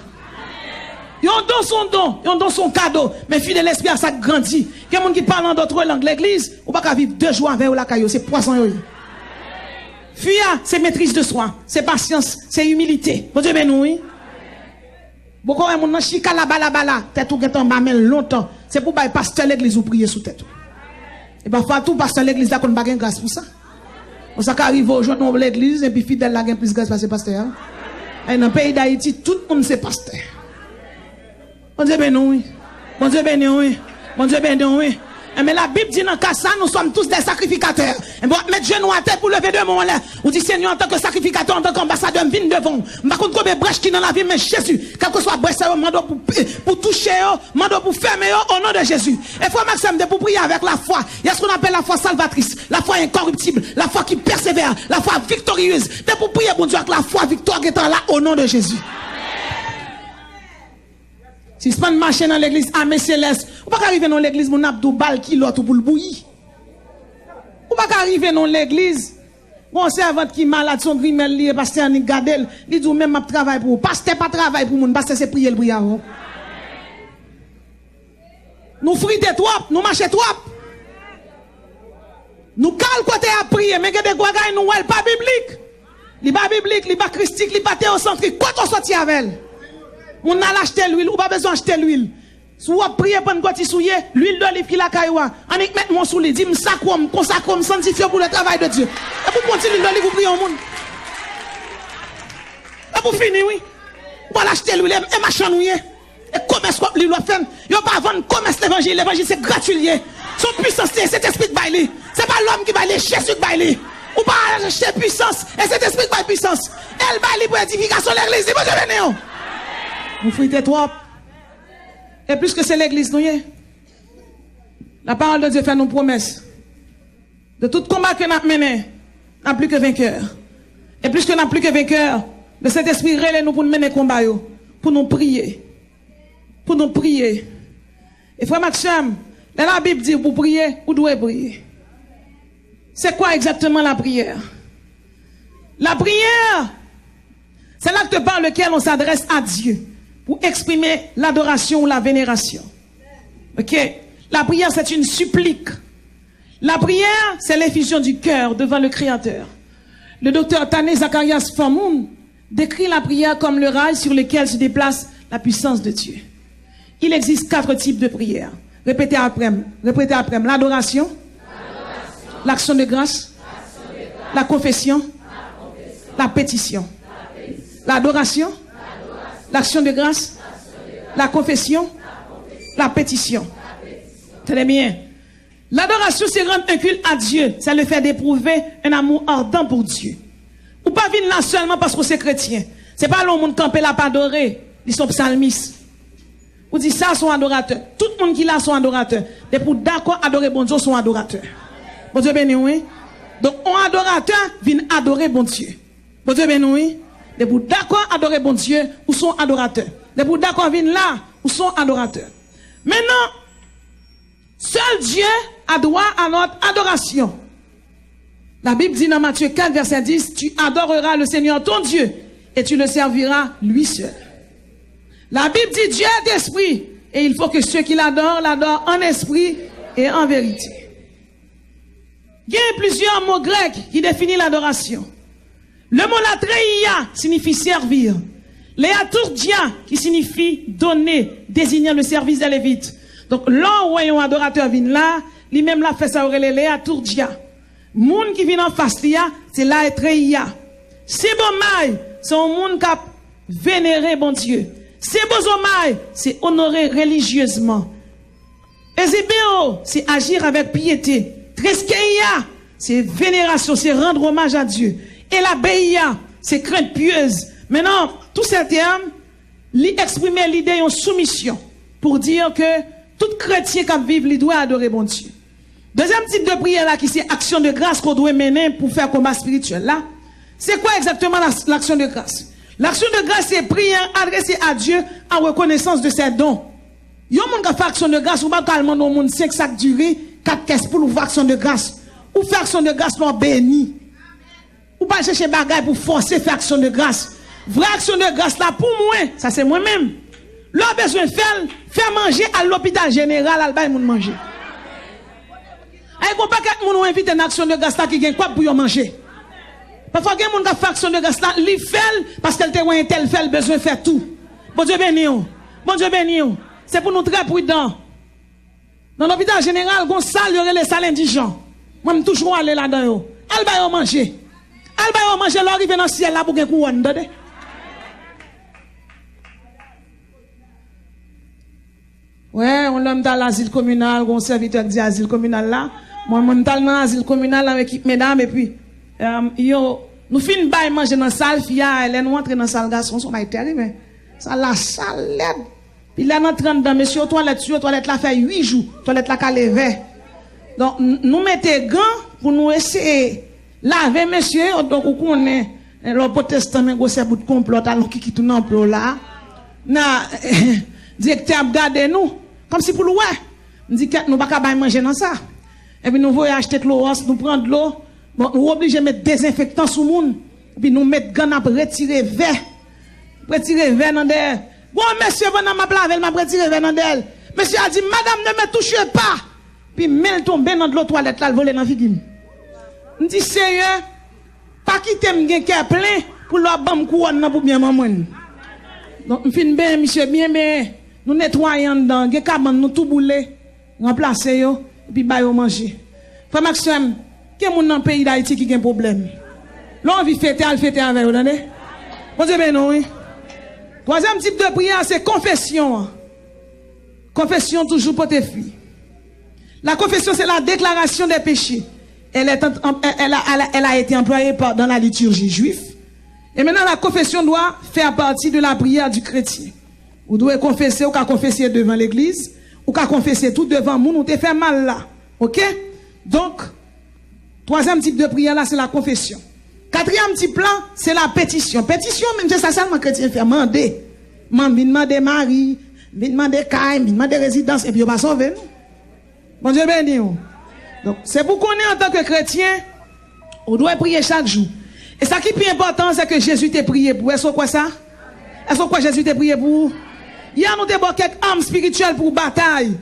Yon don se yon don, yon don se yon kado. Men fwi de lespri a sa k grandi. Gen moun ki pale an dòt lang legliz, ou pa ka viv de jou avè yo lakay yo, se pwazon yo ye. Fwi a, se metriz de swa, se pasyans, se imilite. Bondye beni w, wi. Boko wè moun nan chika laba laba la, tèt ou gentan anba men l lontan. Se pou bay pastè legliz ou priye sou tèt ou. E pafwa tou, pastè legliz la konn pa gen gras pou sa. Bon, sa ka rive w jwenn yon legliz, epi fidèl la gen plis gras pase pastè a. E nan peyi Dayiti, tout moun se pastè. Bondye beni w, wi. Bondye beni w, wi. Bondye beni w, wi. Enben, Labib di nan ka sa, nous sommes tous des sacrificateurs. Enben, w ap met jenou atè pou leve de men w anlè. Ou di, Senyè, antanke sakrifikatè, antanke anbasadè, m vin devan w. M pa konn konbyen brèch ki nan lavi m, men Jezi, kèlkeswa brèch sa yo, m mande w pou, pou touche yo, m mande w pou fèmen yo, o non de Jezi. E frè m ak sè m, depi w priye avèk lafwa, y a ce qu'on appelle la foi salvatrice, la foi incorruptible, la foi qui persévère, la foi victorieuse. Depi w priye Bondye ak lafwa, viktwa gentan la, o non de Jezi. Sispann mache nan legliz ame selès. Ou pa ka rive nan legliz, moun ap di w ba l kilòt ou pou l bouyi. Ou pa ka rive nan legliz, gon sèvant ki malad, se yon grimèl li ye, pastè Annik gade l, li di w menm m ap travay pou ou. Pastè pa travay pou moun, pastè se priye l priye avè w. Nou frite twòp, nou mache twòp. Nou ka al kote y ap priye, men gen de bagay nou wè l pa biblik. Li pa biblik, li pa kristik, li pa teyosantrik. Kote w soti avè l? Moun nan al achte lwil, ou pa bezwen achte lwil. Si w ap priye Pannkòtis ou ye, lwil doliv ki lakay ou a, annik met men w sou li, di, m sakre w, m konsakre w, m sanntifye w pour le travail de Dieu. Epi w pran ti lwil doliv ou priye yon moun. Epi w fini, wi. Ou al achte lwil, e, e machann ou ye. E komès w ap li w ap fè. Yo pa vann komès levanjil. Levanjil se gratui l ye. Se yon pwisans li ye, Sentespri k bay li. Se pa lòm ki bay li, Jezi k bay li. Ou pa al achte pwisans, e Sentespri k bay pwisans. E l bay li pou edifikasyon legliz li. Bondye beni w. Nou frite twòp. E piske se legliz nou ye, la parole de Dieu fè nou pwomès. De tout konba ke n ap mennen, n a pli ke venkè. E piske n a pli ke venkè, le Sentespri rele nou pou n mennen konba yo, pou nou priye. Pou nou priye. E frè m ak sè m, lè Labib di w pou priye, ou dwe priye. C'est quoi exactement la prière? La prière, c'est l'acte par lequel on s'adresse à Dieu pour exprimer l'adoration ou la vénération. Ok? La prière, c'est une supplique. La prière, c'est l'effusion du cœur devant le Créateur. Le docteur Tané Zacharias Famoun décrit la prière comme le rail sur lequel se déplace la puissance de Dieu. Il existe quatre types de prière. Repete apre m. Repete apre m. L'adoration. L'action de grâce. La confession. La pétition. L'adoration. L'action de grâce. La confession. La pétition. Très bien. L'adoration, c'est rendre un culte à Dieu. C'est le fait d'éprouver un amour ardent pour Dieu. Ou pa vin la sèlman paske w se kretyen. Se pa lè yon moun kanpe l ap adore, li se yon psalmis. Ou di sa se yon adoratè. Tout moun ki la se yon adoratè. Depi w dakò adore Bondye, w se yon adoratè. Bondye beni w, wi. Donk, yon adoratè vin adore Bondye. Bondye beni w, wi. Depi w dakò adore Bondye, ou se yon adoratè. Depi w dakò vin la, ou se yon adoratè. Maintenant, seul Dieu a droit à notre adoration. La Bible dit dans Matthieu quatre, verset dix, tu adoreras le Seigneur ton Dieu et tu le serviras lui seul. La Bible dit, Dieu est esprit et il faut que ceux qui l'adorent l'adorent en esprit et en vérité. Gen plizyè mo grèk ki defini ladorasyon. Le mot latreia signifie servir. Leaturgia, qui signifie donner, désignant le service des Lévites. Donk, lè w wè yon adoratè vin la, li menm l ap fè sa yo rele leaturgia. Moun ki vin anfas li a, se latreia. Sebomai, se yon moun k ap venere Bondye. Sebozomai, se onore relijyezman. Ezebeo, c'est agir avec piété. Treskeia, c'est vénération, c'est rendre hommage à Dieu. Elabeia, c'est crainte pieuse. Maintenant, tous ces termes, li eksprime lide yon soumisyon pou di ke tout kretyen k ap viv, li dwe adore Bondye. Dezyèm tip de priyè la ki se aksyon de gras ke w dwe mennen pou fè konba espirityèl la. Se kwa egzakteman la, l'action de grâce? L'action de grâce, c'est prière adressée à Dieu en reconnaissance de ses dons. Yon moun k ap fè aksyon de gras, ou pa ka al mande yon moun senk sak diri, kat kès poul, ou fè aksyon de gras. Ou fè aksyon de gras lè w beni. Ou pa al chèche bagay pou fòse fè aksyon de gras. Vrè aksyon de gras la pou mwen, sa se mwen menm. Lè w bezwen fè l, fè manje, al lopital jeneral, al bay moun manje. Ay, gon pakèt moun ou envite nan aksyon de gras la ki gen kòb pou yo manje. Pafwa gen moun k ap fè aksyon de gras la, li fè l paske l te wè entèl fè l, bezwen fè tou. Bondye beni w. Bondye beni w. Se pou nou trè pridan. Nan lopital jeneral, gon sal yo rele sal endijan. Mwen, m toujou ale ladan yo. Al ba yo manje. Al ba yo manje, lè w rive nan syèl la pou gen kouwòn, tande. Wè, yon lè m t al azil kominal, gon sèvitè k di azil kominal la. Mwen, mwen, m t al nan azil kominal la, ekip medam, epi, em, yo, nou fin bay manje nan sal fi a, lè nou antre nan sal gason, se yon bagay tèriben. Sal la sal lèd. Pi lè n antre anndan, mesye yo twalèt sou yo, twalèt la fè uit jou, twalèt la kale vè. Donk, n-, nou mete gan pou nou eseye lave mesye yo, donk ou konnen, lè w pwotestan men gwosè bout konplòt, al yon kikit ou nan plo la. Na, direktè ap gade nou, kòmsi pou l wè. M di, kèt, nou pa ka bay manje nan sa. Epi nou voye achte klowòks, nou pran dlo. Bon, nou oblije met dezenfektan sou moun. Epi nou met gan, n ap retire vè. Retire vè nan dèyè. Gon mesye, pandan m ap lave l, m ap retire vè nan dèyè l. Mesye a di, madame, ne me touchez pas! Pi men l tonbe nan dlo twalèt la, l vole nan figi m. M di, Seyè, pa kite m gen kè plen pou lè w ap ban m kouwòn nan pou byen manman m. Donk, m fin benyen misye byen benyen. Nou netwaye anndan, gen kabann nou tou boule. Ranplase yo, epi ba yo manje. Frè m ak sè m, gen moun nan peyi Dayiti ki gen pwoblèm. Lè w anvi fete, al fete avè yo, tande? Bondye beni w, wi. Twazyèm tip de priyè a, se konfesyon an. Konfesyon toujou pote fwi. La confession, c'est la déclaration des péchés. Elle est en- en- elle a, elle a- elle a été employée par- dans la liturgie juive. Et maintenant, la confession doit faire partie de la prière du chrétien. Ou dwe konfese, ou ka konfese devan legliz, ou ka konfese tou devan moun ou te fè mal la. Oke? Donk, twazyèm tip de priyè la, se la konfesyon. Katriyèm tip la, se la petisyon. Petisyon, menm se sa sèlman kretyen fè, mande. Man- vin mande mari, vin mande kay, vin mande rezidans, epi yo pa sove nou. Bondye beni w. Donk, se pou konnen antanke kretyen, ou dwe priye chak jou. E sa ki pi enpòtan, se ke Jezi te priye pou ou. Èske w kwè sa? Èske w kwè Jezi te priye pou ou? Yè, nou te ba w kèk am espirityèl pou w batay.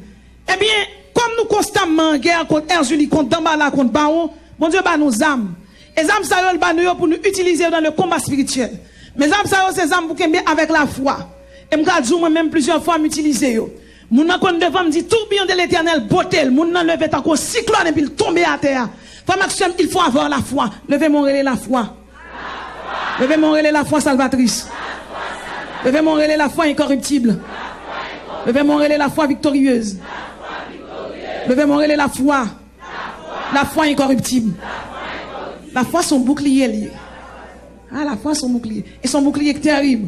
Ebyen, kòm nou konstamman an gè kont Èzili, kont Danbala, kont Bawon, Bondye ba nou zam. E zam sa yo, l ba nou yo pou nou itilize yo dans le combat spirituel. Men zam sa yo, se zam pou kenbe avèk lafwa. E m ka di w, mwen menm, plizyè fwa, m itilize yo. Moun nan konn devan m di, tourbillon de Letènèl bote l. Moun nan leve tankou yon siklòn epi l tonbe atè a. Frè m ak sè m, il faut avoir la foi. Leve men w rele lafwa. Leve men w rele lafwa salvatris. Leve men w rele lafwa enkoriptib. Leve men w rele lafwa viktoriyez. Leve men w rele lafwa. Lafwa enkoriptib. Lafwa se yon boukliye li ye. Ah, lafwa se yon boukliye. E se yon boukliye ki terib.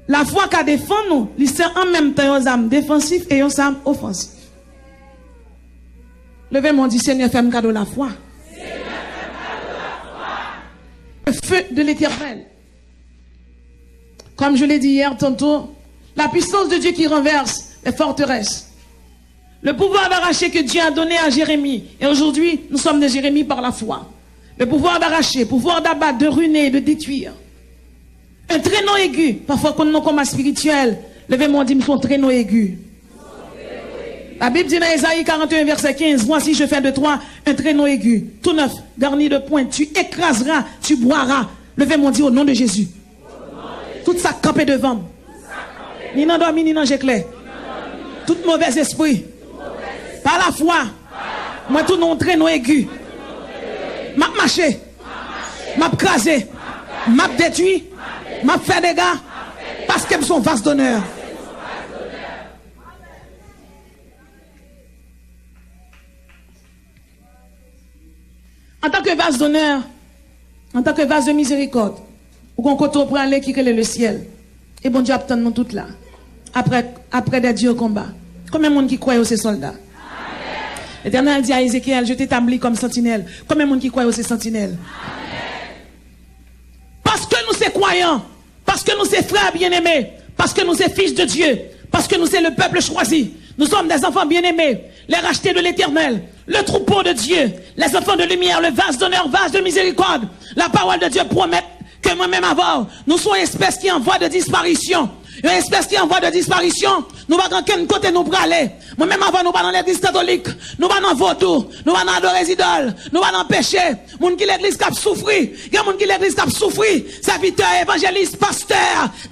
Lafwa ka defann ou, li se an menm tan yon zam defansif e yon zam ofansif. Leve men w di, Senyè, fè m kado lafwa. Le feu de l'Éternel. Comme je l'ai dit hier tantôt, la puissance de Dieu qui renverse les forteresses. Le pouvoir d'arracher que Dieu a donné à Jérémie. Et aujourd'hui, nous sommes de Jérémie par la foi. Le pouvoir d'arracher, pouvoir d'abattre, de ruiner, de détruire. Un traîneau aigu, pafwa konn nan koma espirityèl, leve men w di m se yon traîneau aigu. La Bible dit dans Ésaïe quarante et un, verset quinze, voici, je fais de toi un traîneau aigu, tout neuf, garni de pointes. Tu écraseras, tu boiras. Leve men w di, au nom de Jésus. Tout sa k kanpe devan m, ni nan dòmi, ni nan je klè. Tout movèz espri, pa lafwa, mwen tounen yon trenon egi. M ap mache, m ap kraze, m ap detwi, m ap fè dega, paske m se yon vas donè. Antanke vas donè, antanke vas de mizerikòd, ou gon kote w prale ki rele lesyèl. E Bondye ap tann nou tout la. Après, après des durs combats. Konbyen moun ki kwè yo se sòlda? Letènèl di a Ezekyèl, je t'établis comme sentinelle. Konbyen moun ki kwè yo se santinèl? Paske nou se kwayan, paske nou se frè byeneme, paske nou se fis de Dye, paske nou se le peuple choisi. Nous sommes des enfants bien-aimés, les rachetés de l'Éternel, le troupeau de Dieu, les enfants de lumière, le vase d'honneur, vase de miséricorde. La parole de Dieu promet ke mwen menm avè w, nou se yon espès ki an vwa de disparisyon. Yon espès ki an vwa de disparisyon. Nou pa gen okenn kote nou prale. Mwen menm avè w, nou pa nan legliz katolik, nou pa nan vodou, nou pa nan adore zidòl, nou pa nan peche. Moun ki legliz k ap soufri. Gen moun ki legliz k ap soufri. Sèvitè, evanjelis, pastè,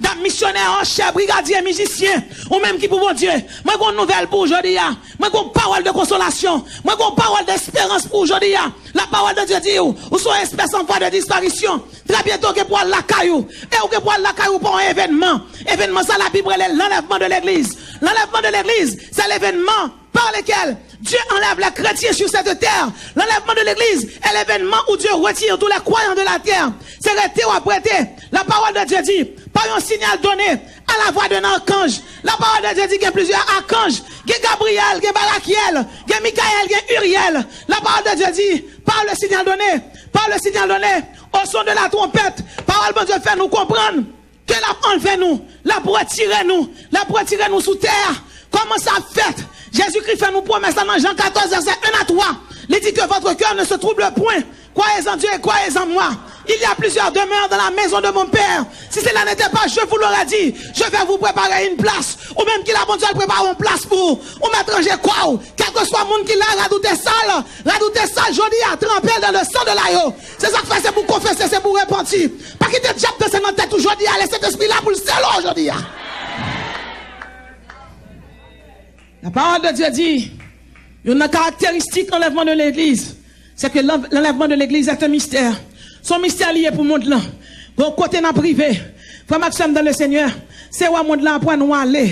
dam misyonè, chè, brigadye, mizisyen. Ou menm ki pou Bondye. Mwen gen yon nouvèl pou w jodi a. Mwen gen yon pawòl de konsolasyon. Mwen gen yon pawòl desperans pou w jodi a. La parole de Dieu di w, ou se yon espès an vwa de disparisyon. Trè byento, gen pou w al lakay ou. E ou gen pou w al lakay ou pa yon evènman. Evènman sa, Labib rele l'enlèvement de l'église. L'enlèvement de l'église, c'est l'événement par lequel Dieu enlève les chrétiens sur cette terre. L'enlèvement de l'église est l'événement où Dieu retire tous les croyants de la terre. Se rete w ap rete. La parole de Dieu dit, par un signal donné à la voix d'un archange. La parole de Dieu dit gen plizyè akanj. Gen Gabriyèl, gen Barakyèl, gen Mikayèl, gen Iryèl. La parole de Dieu dit, par le signal donné, par le signal donné, au son de la trompette. Pawòl Bondye fè nou konprann ke l ap anlve nou, l ap retire nou, l ap retire nou sou tè a. Kòman sa ap fèt? Jezikri fè nou pwomès la nan Jan katòz, vèsè en a twa. Li di ke votre cœur ne se trouble point. Croyez en Dieu et croyez en moi. Il y a plusieurs demeures dans la maison de mon père. Si cela n'était pas, je vous l'aurais dit. Je vais vous préparer une place. Ou menm ki la, Bondye al prepare yon plas pou ou. Ou mèt ranje kò w. Kèlkeswa moun ki la, radoute sa l, radoute sa l jodi a, tranpe l dans le sang de l'agneau. Se sa k fè se pou w konfese, se pou w repanti. Pa kite dyab danse nan tèt ou jodi a, lè Sentespri la pou l sele w jodi a. La parole de Dieu dit, youn nan karakteristik anlèvman de legliz, se ke l'enlèvement de l'église est un mystère. Se yon mistè li ye pou mond lan. Gon kote n ap rive. Frè m ak sè m dans le Seigneur, se wè mond lan aprann nou ale.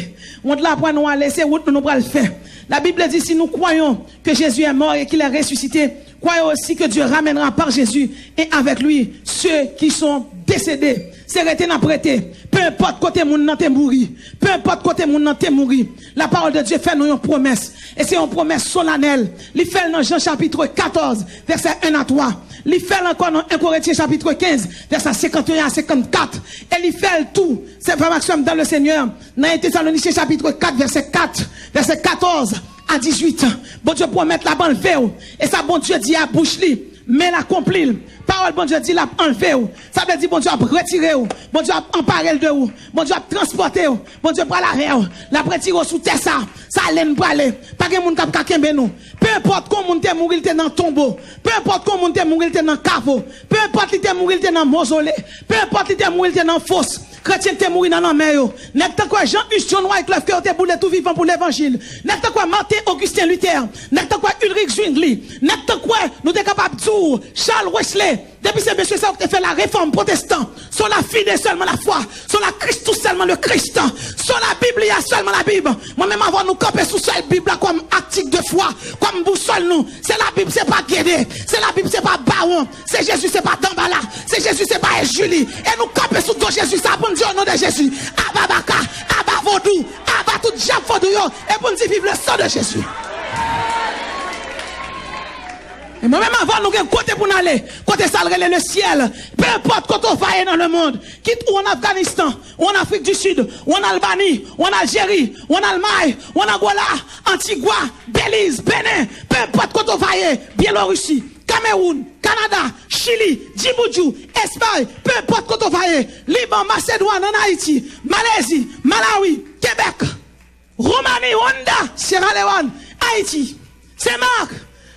Mond lan aprann nou ale, se wout nou nou pral fè. La Bible dit, si nous croyons que Jésus est mort et qu'il est ressuscité, croyez aussi que Dieu ramènera par Jésus et avec lui ceux qui sont décédés. Se rete n ap rete. Peu importe kote moun nan te mouri. Peu importe kote moun nan te mouri. La parole de Dieu fè nou yon pwomès. E se yon pwomès solanèl. Li fè l nan Jan chapit katòz, vèsè en a twa. Li fè l ankò nan en Korentyen chapit kenz, vèsè senkant e en a senkant kat. E li fè l tou, se frè m ak sè m dans le Seigneur, nan en Tesalonisyen chapit kat, vèsè kat, vèsè katòz a dizuit. Bondye pwomèt l ap anlve w. E sa Bondye di a bouch li, men l akonpli l. Pawòl Bondye di l ap anlve w. Sa vle di Bondye ap retire w. Bondye ap anpare l de ou. Bondye ap transpòte w. Bondye pral avè w. L ap retire w sou tè sa. Sa ale n prale. Pa gen moun k ap ka kenbe nou. Peu importe kon moun te mouri, l te nan tonbo. Peu importe kon moun te mouri, l te nan kavo. Peu importe li te mouri, l te nan mozole. Peu importe li te mouri, l te nan fos. Kretyen ki te mouri nan lanmè yo. Nèg tankou Jean Hus, John Wycliffe, ke yo te boule tou vivan pou levanjil. Nèg tankou Martin Augustin Luther. Nèg tankou Ulrich Zwingli. Nèg tankou, nou te kapab di w, Charles Wesley. Depi se mesye sa yo ki te fè la réforme protestante. Sola fide, sèlman lafwa. Sola Christus, sèlman le Christ. Sola Biblia, sèlman Labib. Mwen menm avè w nou kanpe sou sèl Bib la kòm article de foi, kòm bousòl nou. Se Labib, se pa Guédé. Se Labib, se pa Bawon. Se Jezi, se pa Danbala. Se Jezi, se pa Ejili. E nou kanpe sou do Jezi sa pou n di o non de Jezi. Aba baka, aba vodou, aba tout dyab vodou yo. E pou n di viv le sang de Jezi. E mwen menm avè w nou gen kote pou n ale. Kote sa l rele le syèl. Pe enpòt kote w va ye nan le mond. Kit ou an Afganistan, ou an Afrik di Sid, ou an Albani, ou an Aljeri, ou an Almay, ou an Angola, Antigwa, Beliz, Benen, pe enpòt kote w va ye, Byelorisi, Kamewoun, Kanada, Chili, Djiboudjou, Espay, pe enpòt kote w va ye, Liban, Masedwàn, ann Ayiti, Malezi, Malawi, Kebèk, Womani, Wanda, Syera Lewòn, Ayiti, Senmak,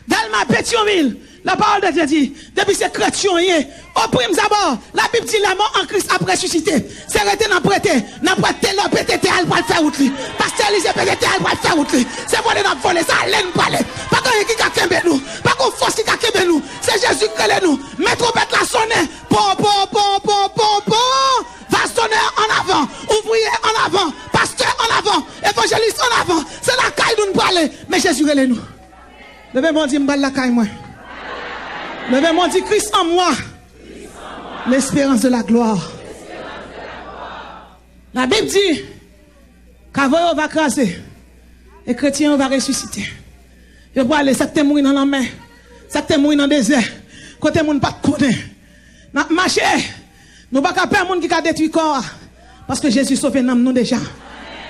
Dèlma, Petyonvil, la parole de Dieu dit, depi se kretyen w ye, au prime abord, Labib di, la mort en Christ ap resisite. Se rete n ap rete, n ap wè telè pete tè a, l pral fè wout li. Pastè Elize pete tè a, l pral fè wout li. Se vole n ap vole, se ale n prale. Pa gen anyen ki ka kenbe nou. Pa gen fòs ki ka kenbe nou. Se Jezi k rele nou. Men twonpèt la sonnen. Po, po, po, po, po, po. Vazonè an avan. Ouvriyè an avan. Pastè an avan. Evanjelis an avan. Se lakay nou n prale. Men Jezi rele nou. Leve men w di, m pral lakay mwen. Leve men w di, Christ en moi, l'espérance de la gloire. Labib di, kavo yo va kraze, e kretyen yo va resisite. Yo prale, sa k te mouri nan lanmè, sa k te mouri nan dezè, kote moun pa t konnen. N ap mache. Nou pa ka pè moun ki ka detwi kò a. Paske Jezi sove nanm nou deja.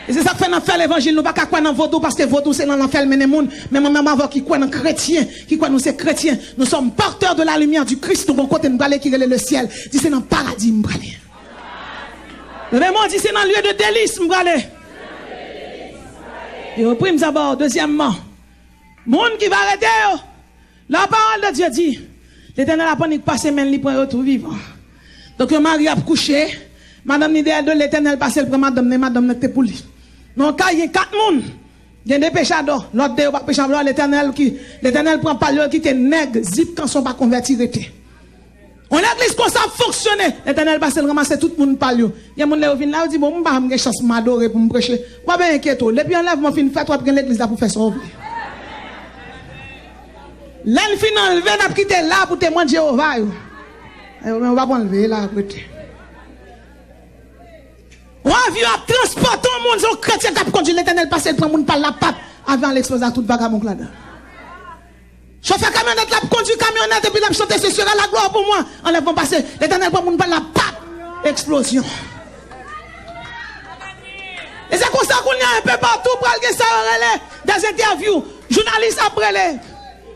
E se sa k fè n ap fè levanjil. Nou pa ka kwè nan vodou, paske vodou se nan lanfè l mennen moun. Men mwen menm avè w ki kwè nan kretyen, ki kwè nou se kretyen, nous sommes porteurs de la lumière du Christ. Nou gon kote n prale ki rele le syèl. Di, se nan paradi m prale. Leve men w di, se nan lieu de délice m prale. E au prime abord, dezyèmman, moun ki va rete yo, la parole de Dieu dit, Letènèl ap annik pase men l, li pran yo tou vivan. Donk, yon mari ap kouche, madanm li dèyè l do, Letènèl pase l pran madanm nan, e madanm nan te pou li. Nan yon kay, gen kat moun, gen de pechadò, lòt de yo pa pechadò, Letènèl ki, Letènèl pran pa l yo, kite nèg zip kanson pa konvèti rete. Yon legliz konsa ap fonksyone, Letènèl pase l ranmase tout moun pa l yo. Gen moun lè yo vin la, yo di, bon, m pa janm gen chans m adore pou m preche. W ap enkyete w. Depi anlèvman fin fèt, w ap gen legliz la pou fè sa w vle. Lè n fin anlve, n ap kite la pou temwen Jewova yo. Yo menm yo p ap anlve la, ap rete. Yon avyon ap transpòte yon moun, se yon kretyen k ap kondui, Letènèl pase l pran moun pa l la, pap, avyon an l eksploze ak tout vagabon k ladan. Chofè kamyonèt la ap kondui kamyonèt epi l ap chante, ce sera la gloire pour moi. Anlèvman pase, Letènèl pran moun pa l la, pap! Eksplozyon. E se konsa kounye a, enpe patou pral gen sa yo rele des interviews. Jounalis ap rele.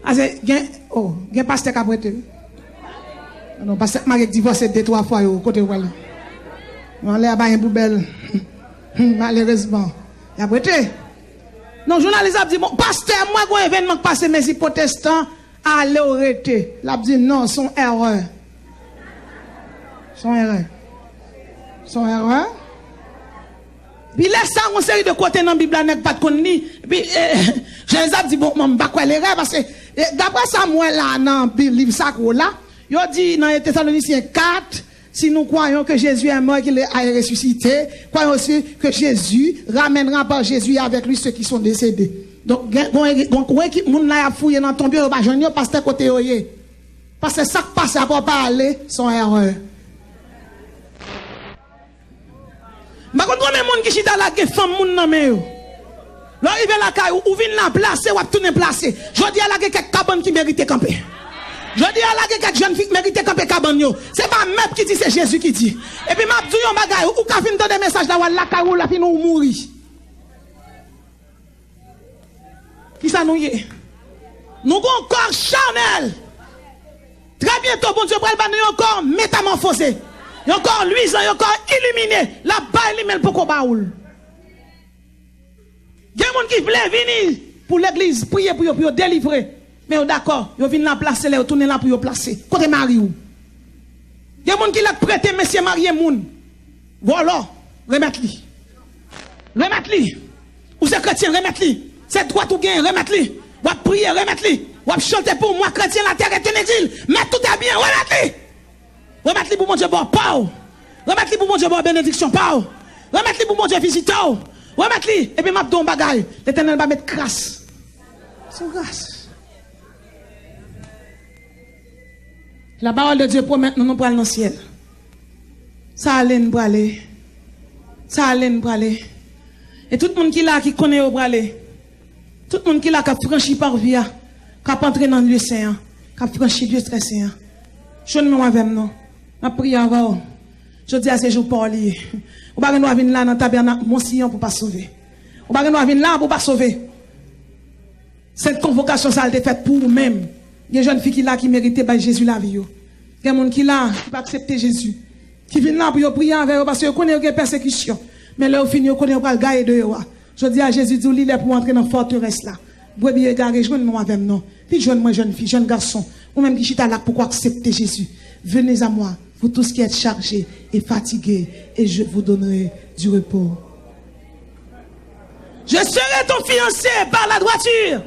Ase, gen, oh, gen pastè k ap rete. Non, pastè k marye k divòse de twa fwa yo, kote yo prale? Anlè a pa gen poubèl. Malerezman. Y ap rete. Non, jounalis ap di, bon, pastè, mwen gon evènman k pase, mezi pwotestan, ale w rete. L ap di, non, se yon erè. Se yon erè. Se yon erè. Pi lè sa, yon seri de kote nan Bib la, nèg pa t konn li. Pi, eh, jounalis ap di, bon, mwen, m pa kwè l erè, paske, eh, daprè sa m wè la nan Bib, liv sakre w la, yo di nan Tesalonisyen kat, Si nous croyons que Jésus est mort et qu'il est ressuscité, croyons aussi que Jésus ramènera par Jésus et avec lui ceux qui sont décédés. Donk, gen, gon, gon, gon ekip moun la y ap fouye nan tonb yo, yo pa jwenn yo, pastè kote yo ye. Pastè, sa k pase apa w pa ale, se yon erè. M pa konn konbyen moun ki chita la gen fanm moun nan men yo. Lè w rive lakay ou, ou vin la plase, w ap tounen plase. Jodi a la gen kèk kabann ki merite kanpe. Jodi a la gen kèk jèn fi ki merite kanpe kabann yo. Se pa mèt ki di, se Jezi ki di. Epi m ap di w yon bagay, ou ka fin tande mesaj la, w al lakay ou, l ap fin ou mouri. Kisa nou ye? Nou gon kò chanèl. Trè byento, Bondye pral ba nou yon kò metamòfoze. Yon kò lwizan, yon kò ilimine. L ap bay li, men l poko ba ou l. Gen moun ki vle vini pou legliz, priye pou yo, pou yo delivre. Men yo dakò, yo vin la plase, lè yo tounen la pou yo plase. Kote mari w? Gen moun ki lèk prete mesye marye moun. Vòlò, remèt li. Remèt li. Ou se kretyen, remèt li. Se dwèt ou genyen, remèt li. W ap priye, remèt li. W ap chante pou mwa, kretyen, la terre est un exil. Mèt tout e byen, remèt li. Remèt li pou Bondye ba w pa w. Remèt li pou Bondye ba w benediksyon pa w. Remèt li pou Bondye vizite w. Remèt li. Epi m ap di w yon bagay. Letènèl va met kras sou kras. La parole de Dieu pwomèt nou, nou pral nan syèl. Sa ale n prale. Sa ale n prale. E tout moun ki la ki konnen yo prale. Tout moun ki la k ap franchi pòt vi a, k ap antre nan lye sen an, k ap franchi lye trè sen an. Jwenn menm avè m non. M ap priye avè w. Jodi a se jou pa w li ye. Ou pa gen dwa vin la nan tabènak Mont Siyon pou pa sove. Ou pa gen dwa vin la pou pa sove. Sent konvokasyon sa a te fèt pou ou menm. Gen jèn fi ki la ki merite bay Jezi lavi yo. Gen moun ki la ki pa aksepte Jezi. Ki vin la pou yo priye avè yo paske yo konnen yo gen pèsekisyon. Men lè yo fini yo konnen yo pral gaye deyò a. Jodi a Jezi di w li lè pou w antre nan fòterès la. Brebi egare, jwenn mwen avè m non. Vin jwenn mwen jèn fi, jèn gason. Ou menm ki chita la k poko aksepte Jezi. Venez à moi, vous tous qui êtes chargés et fatigués, et je vous donnerai du repos. Je serai ton fiancé par la droiture.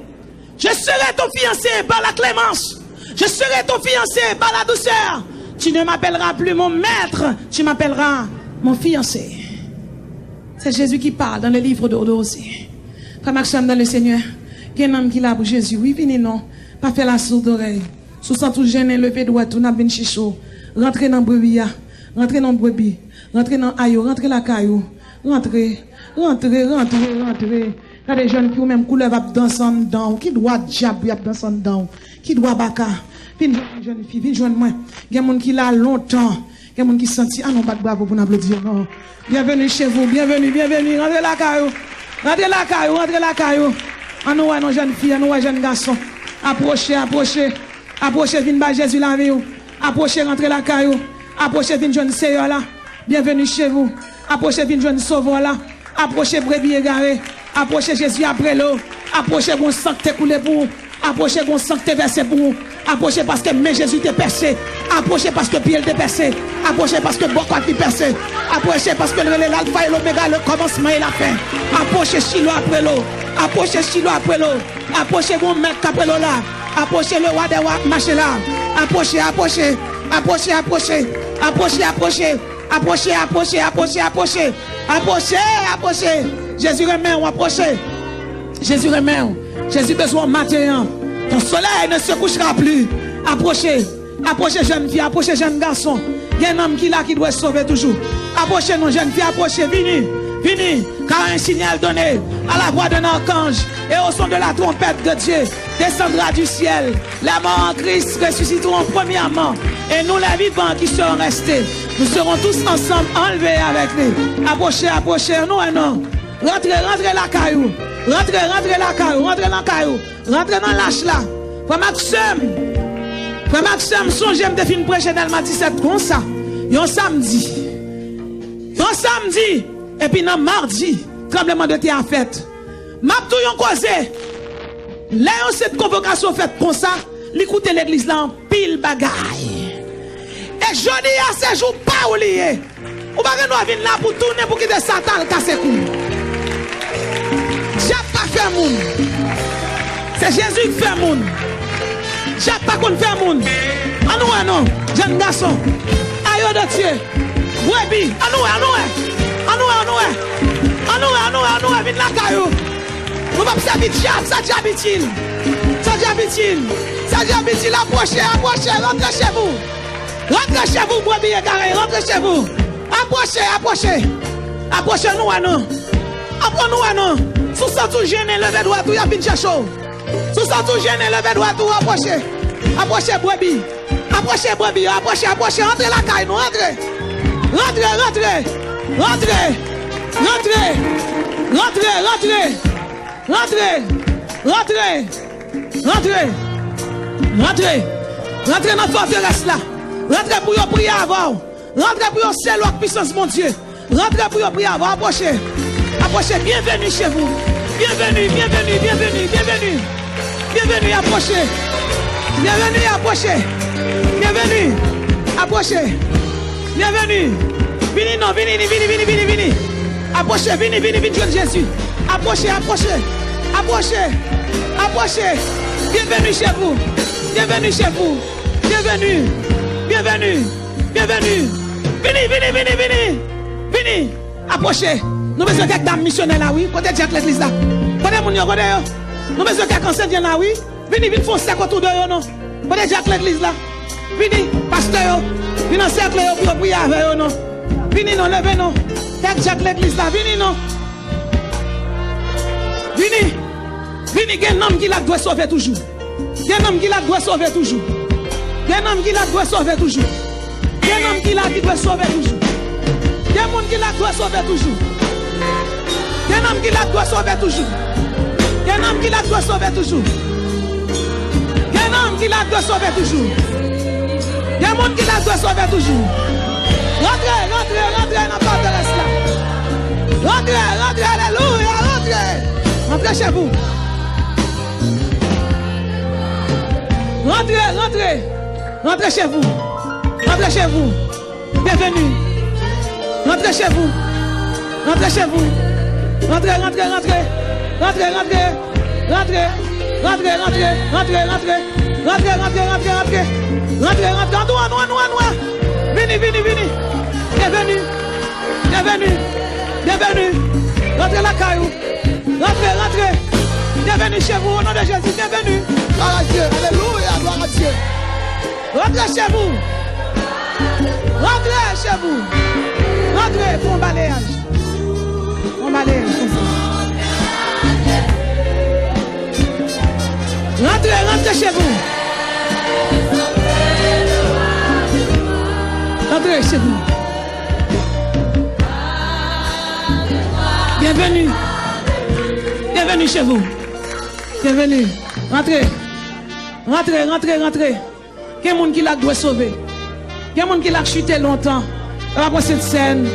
Je serai ton fiancé par la clémence. Je serai ton fiancé par la douceur. Tu ne m'appelleras plus mon maître, tu m'appelleras mon fiancé. C'est Jésus qui parle dans le livre de, de Osée. Frè m ak sè m dans le Seigneur, gen nanm ki la pou Jezi. Wi, vini non. Pa fè la sourdorèy. Si w santi w jennen, leve dwèt ou, n ap vin chèche w. Rantre nan brebi a. Rantre nan brebi. Rantre nan ayo. Rantre lakay ou. Rantre. Rantre, rantre, rantre. Gade jèn fi ou menm koulèv ap danse anndan w. Ki dwa dyab wi ap danse anndan w? Ki dwa baka? Vin jwenn mwen jèn fi, vin jwenn mwen. Gen moun ki la lontan. Gen moun ki santi, an nou bat bravo pou n aplodi yo non. Bienvenue chez vous, bienvenue, bienvenue. Rantre lakay ou. Rantre lakay ou, rantre lakay ou. An nou wè non jèn fi, an nou wè jèn gason. Apwoche, apwoche. Apwoche vin bay Jezi lavi w. Apwoche rantre lakay ou. Apwoche vin jwenn Seyè la. Bienvenue chez vous. Apwoche vin jwenn Sovè la. Apwoche brebi egare. Apwoche Jezi ap rele w. Apwoche gon san k te koule pou ou. Apwoche gon san k te vèse pou ou. Apwoche paske men Jezi te pèse. Apwoche paske pye l te pèse. Apwoche paske bò kwat li pèse. Apwoche paske l rele l Alfa e Lomega, le kòmansman e lafen. Apwoche Chilo ap rele w. Apwoche Chilo ap rele w. Apwoche gon mèt k ap rele w la. Apwoche le wa dè wa ap mache la. Apwoche, apwoche. Apwoche, apwoche. Apwoche, apwoche. Apwoche, apwoche, apwoche, apwoche. Apwoche, apwoche. Jezi renmen w, apwoche. Jezi renmen w. Jezi bezwen w maten an. Ton soleil ne se couchera plus. Apwoche. Apwoche jèn fi, apwoche jèn gason. Gen nanm ki la ki dwe sove toujou. Apwoche non jèn fi, apwoche, vini, vini. Car un signal donné à la voix d'un archange et au son de la trompette de Dieu descendra du ciel. Les morts en Christ ressusciteront premièrement et nous les vivants qui serons restés, nous serons tous ensemble enlevés avec lui. Apwoche, apwoche, nou wè non. Rantre, rantre lakay ou. Rantre, rantre lakay ou, rantre lakay ou. Rantre nan lach la. Frè m ak sè m. Frè m ak sè m, sonje m te fin preche Dèlma disèt konsa. Yon samdi. Yon samdi. Epi nan madi, tranbleman de tè a fèt. M ap di w yon koze. Lè yon sent konvokasyon fèt konsa, li koute legliz la anpil bagay. E jodi a se jou pa w li ye. Ou pa gen dwa vin la pou tounen pou kite Satan al kase kou. Dyab pa fè moun. Se Jezi k fè moun. Dyab pa konn fè moun. An nou wè non, jèn gason. Ayo de Dye. Brebi. An nou wè, an nou wè. An nou wè, an nou wè. An nou wè, an nou wè, an nou wè. Vin lakay ou. Nou p ap sèvi dyab, sa dyab itil. Sa dyab itil. Sa dyab itil. Apwoche, apwoche, rantre chez vous. Rantre chez vous, brebi egare, rantre chez vous. Apwoche, apwoche. Apwoche, nou wè non. Apwoche, nou wè non. Si w santi w jennen, leve dwèt ou, y ap vin chèche w. Si w santi w jennen, leve dwèt ou, apwoche. Apwoche, brebi. Apwoche, brebi yo, apwoche, apwoche. Rantre lakay nou, rantre. Rantre, rantre. Rantre. Rantre. Rantre, rantre. Rantre. Rantre. Rantre. Rantre. Rantre nan fòterès la. Rantre pou yo priye avè w. Rantre pou yo sele w ak pisans Bondye. Rantre pou yo priye avè w. Apwoche. Apwoche. Bienvenue chez vous. Bienvenue, bienvenue, bienvenue, bienvenue. Bienvenue, apwoche. Bienvenue, apwoche. Bienvenue. Apwoche. Bienvenue. Vini non, vini, vini, vini, vini, vini. Apwoche, vini, vini, vin jwenn Jezi. Apwoche, apwoche, apwoche, apwoche. Bienvenue chez vous. Bienvenue chez vous. Bienvenue. Bienvenue. Bienvenue. Vini, vini, vini, vini. Vini. Apwoche. Nou bezwen kèk dam misyonè la, wi. Kote dyak legliz la? Kote moun yo, kote yo? Nou bezwen kèk ansyen vin la, wi. Vini, vin fè yon sèk otou de yo non. Kote dyak legliz la? Vini, pastè yo. Vin ansèkle yo pou yo priye avè yo non. Vini non, leve non. Kèk dyak legliz la, vini non. Vini. Vini, gen nanm ki la k dwe sove toujou. Gen nanm ki la k dwe sove toujou. Gen nanm ki la k dwe sove toujou. Gen nanm ki la ki dwe sove toujou. Gen moun ki la k dwe sove toujou. Gen nanm ki la k dwe sove toujou. Gen nanm ki la k dwe sove toujou. Gen nanm ki la k dwe sove toujou. Gen moun ki la k dwe sove toujou. Rantre, rantre, rantre nan fòterès la. Rantre, rantre, alelouya, rantre. Rantre chez vous. Rantre, rantre. Rantre chez vous. Rantre chez vous. Bienvenue. Rantre chez vous. Rantre chez vous. Rantre, rantre, rantre. Rantre, rantre. Rantre, rantre, rantre, rantre, rantre. Rantre, rantre, rantre, rantre. Rantre, rantre. Annou, annou, annou, annou. Vini, vini, vini. Bienvenue. Bienvenue. Bienvenue. Rantre lakay ou. Rantre, rantre. Bienvenue chez vous au nom de Jésus. Bienvenue. Gloire à Dieu. Alléluia. Gloire à Dieu. Rantre chez vous. Rantre chez vous. Rantre pou yon baleyaj. Yon baleyaj konsa. Rantre, rantre chez vous. Rantre chez vous. Bienvenue. Bienvenue chez vous. Bienvenue. Rantre. Rantre, rantre, rantre. Gen moun ki la k dwe sove. Gen moun ki la k chite lontan. Yo pa pran Sentsèn.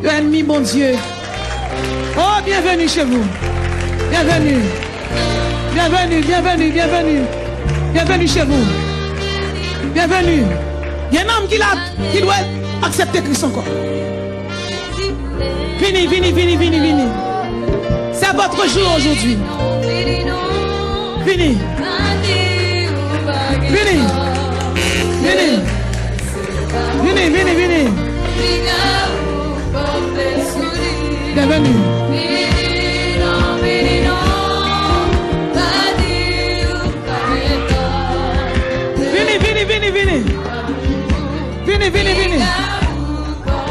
Yo ènmi Bondye. Oh, bienvenue chez vous. Bienvenue. Bienvenue, bienvenue, bienvenue. Bienvenue chez vous. Bienvenue. Gen nanm ki la, ki dwe aksepte Kris ankò. Vini, vini, vini, vini, vini. C'est votre jour aujourd'hui. Vini. Vini. Vini. Vini, vini, vini. Bienvenue. Vini, vini, vini, vini. Vini, vini, vini.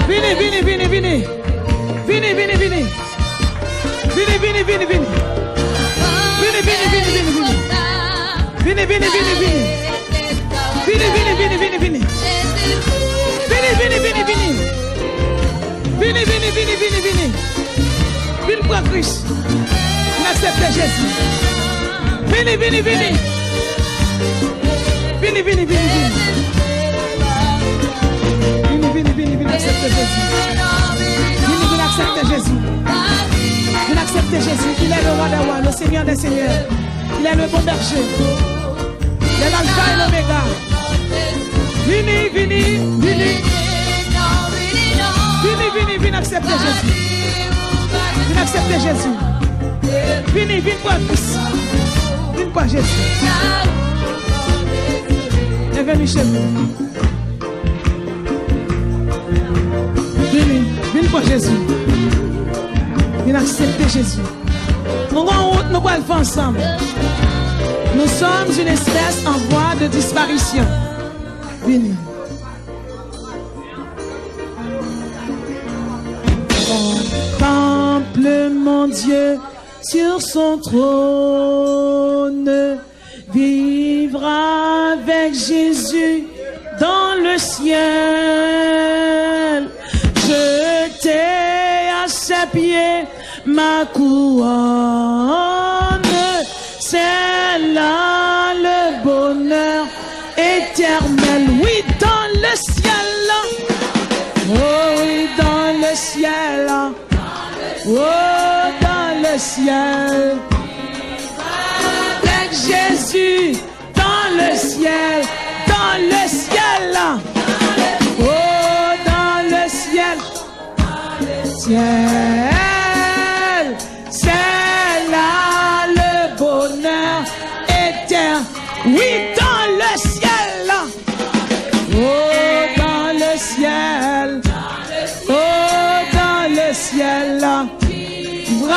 Vini, vini, vini, vini. Vini, vini, vini. Vini, vini, vini, vini. Vini, vini, vini, vini, vini. Vini, vini, vini, vini. Vini, vini, vini, vini, vini. Vini, vini, vini, vini. Vini, vini, vini, vini, vini. Vin pran Kris. Vin aksepte Jezi. Vini, vini, vini. Vini, vini, vini, vini. Vini, vini, vini, vin aksepte Jezi. Vini, vin aksepte Jezi. Vin aksepte Jezi. Il est le roi des rois, le Seigneur des seigneurs. Il est le bon berger. Il est l'alpha et l'oméga. Vini, vini, vini. Vini, vini, vin aksepte Jezi. Vin aksepte Jezi. Vini, vin pran Kris. Vin pran Jezi. Bienvenue chez vous. Vini, vin pran Jezi. Vin aksepte Jezi. Nou gon wout nou pral fè ansanm. Nous sommes une espèce en voie de disparition. Vini. Contemple mon Dieu sur son trône. Vivre avec Jésus dans le ciel. Jeter à ses pieds ma couronne. C'est là le bonheur éternel. Oui, dans le ciel. Oh oui, dans le ciel. Oh, dans le ciel. Avec Jésus, dans le ciel, dans le ciel. Oh, dans le ciel. C'est là le bonheur éternel. Oui, dans le ciel. Oh, dans le ciel. Oh, dans le ciel. Vivre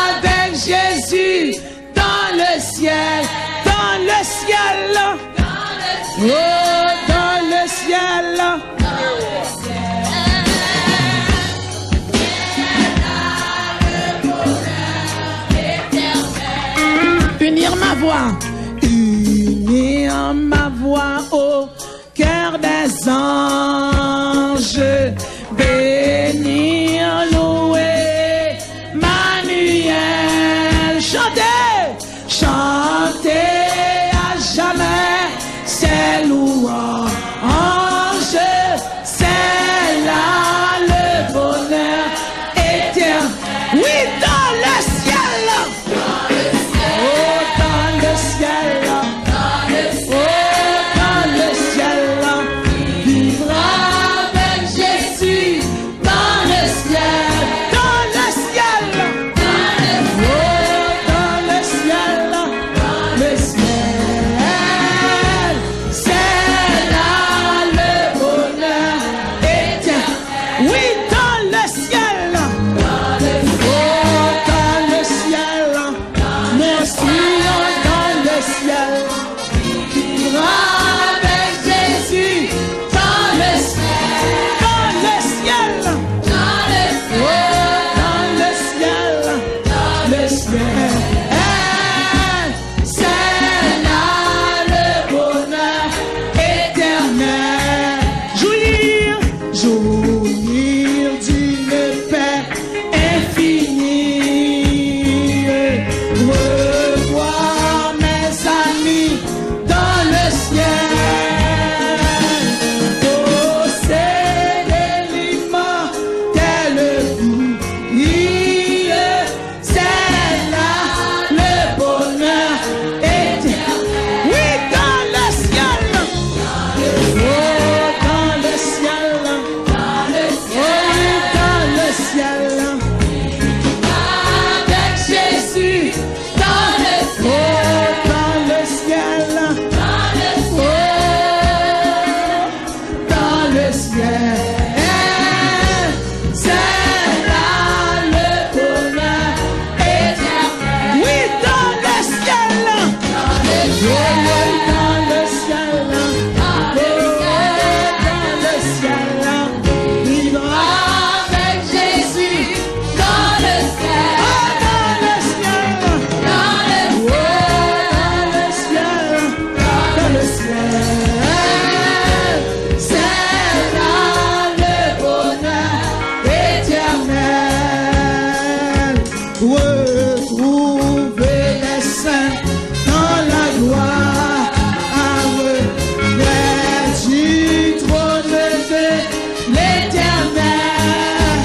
avec Jésus. Dans le ciel, dans le ciel, oh, dans le ciel. Unir ma voix, unir ma voix au cœur des anges, bénir, louer Manuel. Chantez, chantez à jamais ses louanges. C'est là le bonheur éternel. Oui, dans le ciel. Oh, dans le ciel. Oh, dans le ciel. Vivre avec Jésus dans le ciel. Dans le ciel. Oh, dans le ciel. Le ciel. C'est là le bonheur éternel. Oui, dans le ciel. Oh, dans le ciel. Nous serons dans le ciel. Avec Jésus, dans le ciel. Dans le ciel. Dans le ciel. Oh, dans le ciel. Dans le ciel. C'est là le bonheur éternel. Jouir, jouir d'une paix infinie. Revoir mes amis dans le ciel. Posséder l'immortelle vie. C'est là le bonheur éternel. Oui, dans le ciel. Oh, dans le ciel. Oh, oui, dans le ciel. Avec Jésus, dans le ciel. Oh, dans le ciel. Oh, dans le ciel. C'est là le bonheur éternel. Oui, dans le ciel. Dans le ciel. Oh, dans le ciel. Dans le ciel. Vivre avec Jésus. Dans le ciel. Oh, dans le ciel. Dans le ciel. Oh, dans le ciel. Dans le ciel, c'est là le bonheur éternel. Retrouver les saints dans la gloire, près du trône de l'Éternel.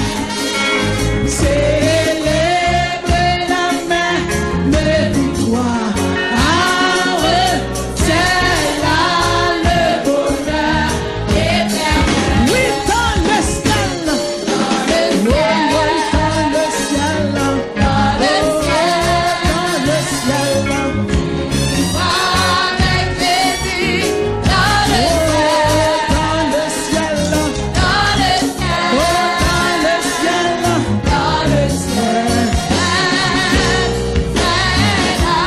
Célébrer la même victoire. C'est là le bonheur éternel. Oui, dans le ciel. Oui, oui, dans le ciel. Dans le ciel. Dans le ciel. Avec Jésus. Dans le ciel. Dans le ciel. Dans le ciel. Oh, dans le ciel. Dans le ciel. C'est là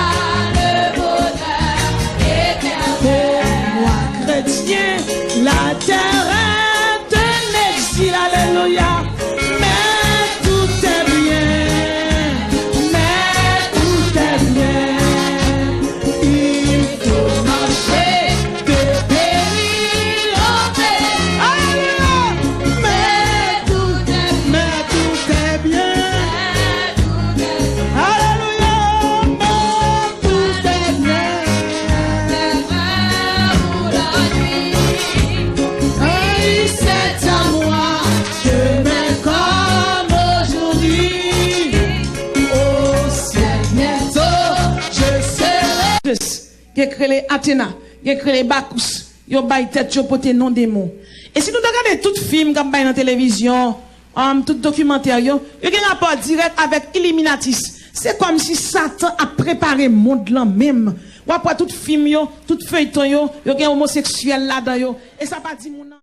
le bonheur éternel. Pour moi, chrétien, la terre est un exil. Alléluia. Mais tout est bien. Mais tout est bien. Il faut marcher de pays en pays. Alléluia. Mais tout est, mais tout est bien. Alléluia. Mais tout est bien. Hey, c'est à moi, demain comme aujourd'hui. Au ciel bientôt, je serai. Gen k rele Athena, gen k rele Bacchus, yo bay tèt yo pote non demon. E si nou ta gade tout fim k ap bay nan televizyon, Um, tout dokimantè yo, yo gen rapò dirèk avèk Illuminatis. Se kòmsi Satan ap prepare mond lan menm. W ap wè tout fim yo, tout feyton yo, yo gen omoseksyèl ladan yo. E sa pa di moun nan.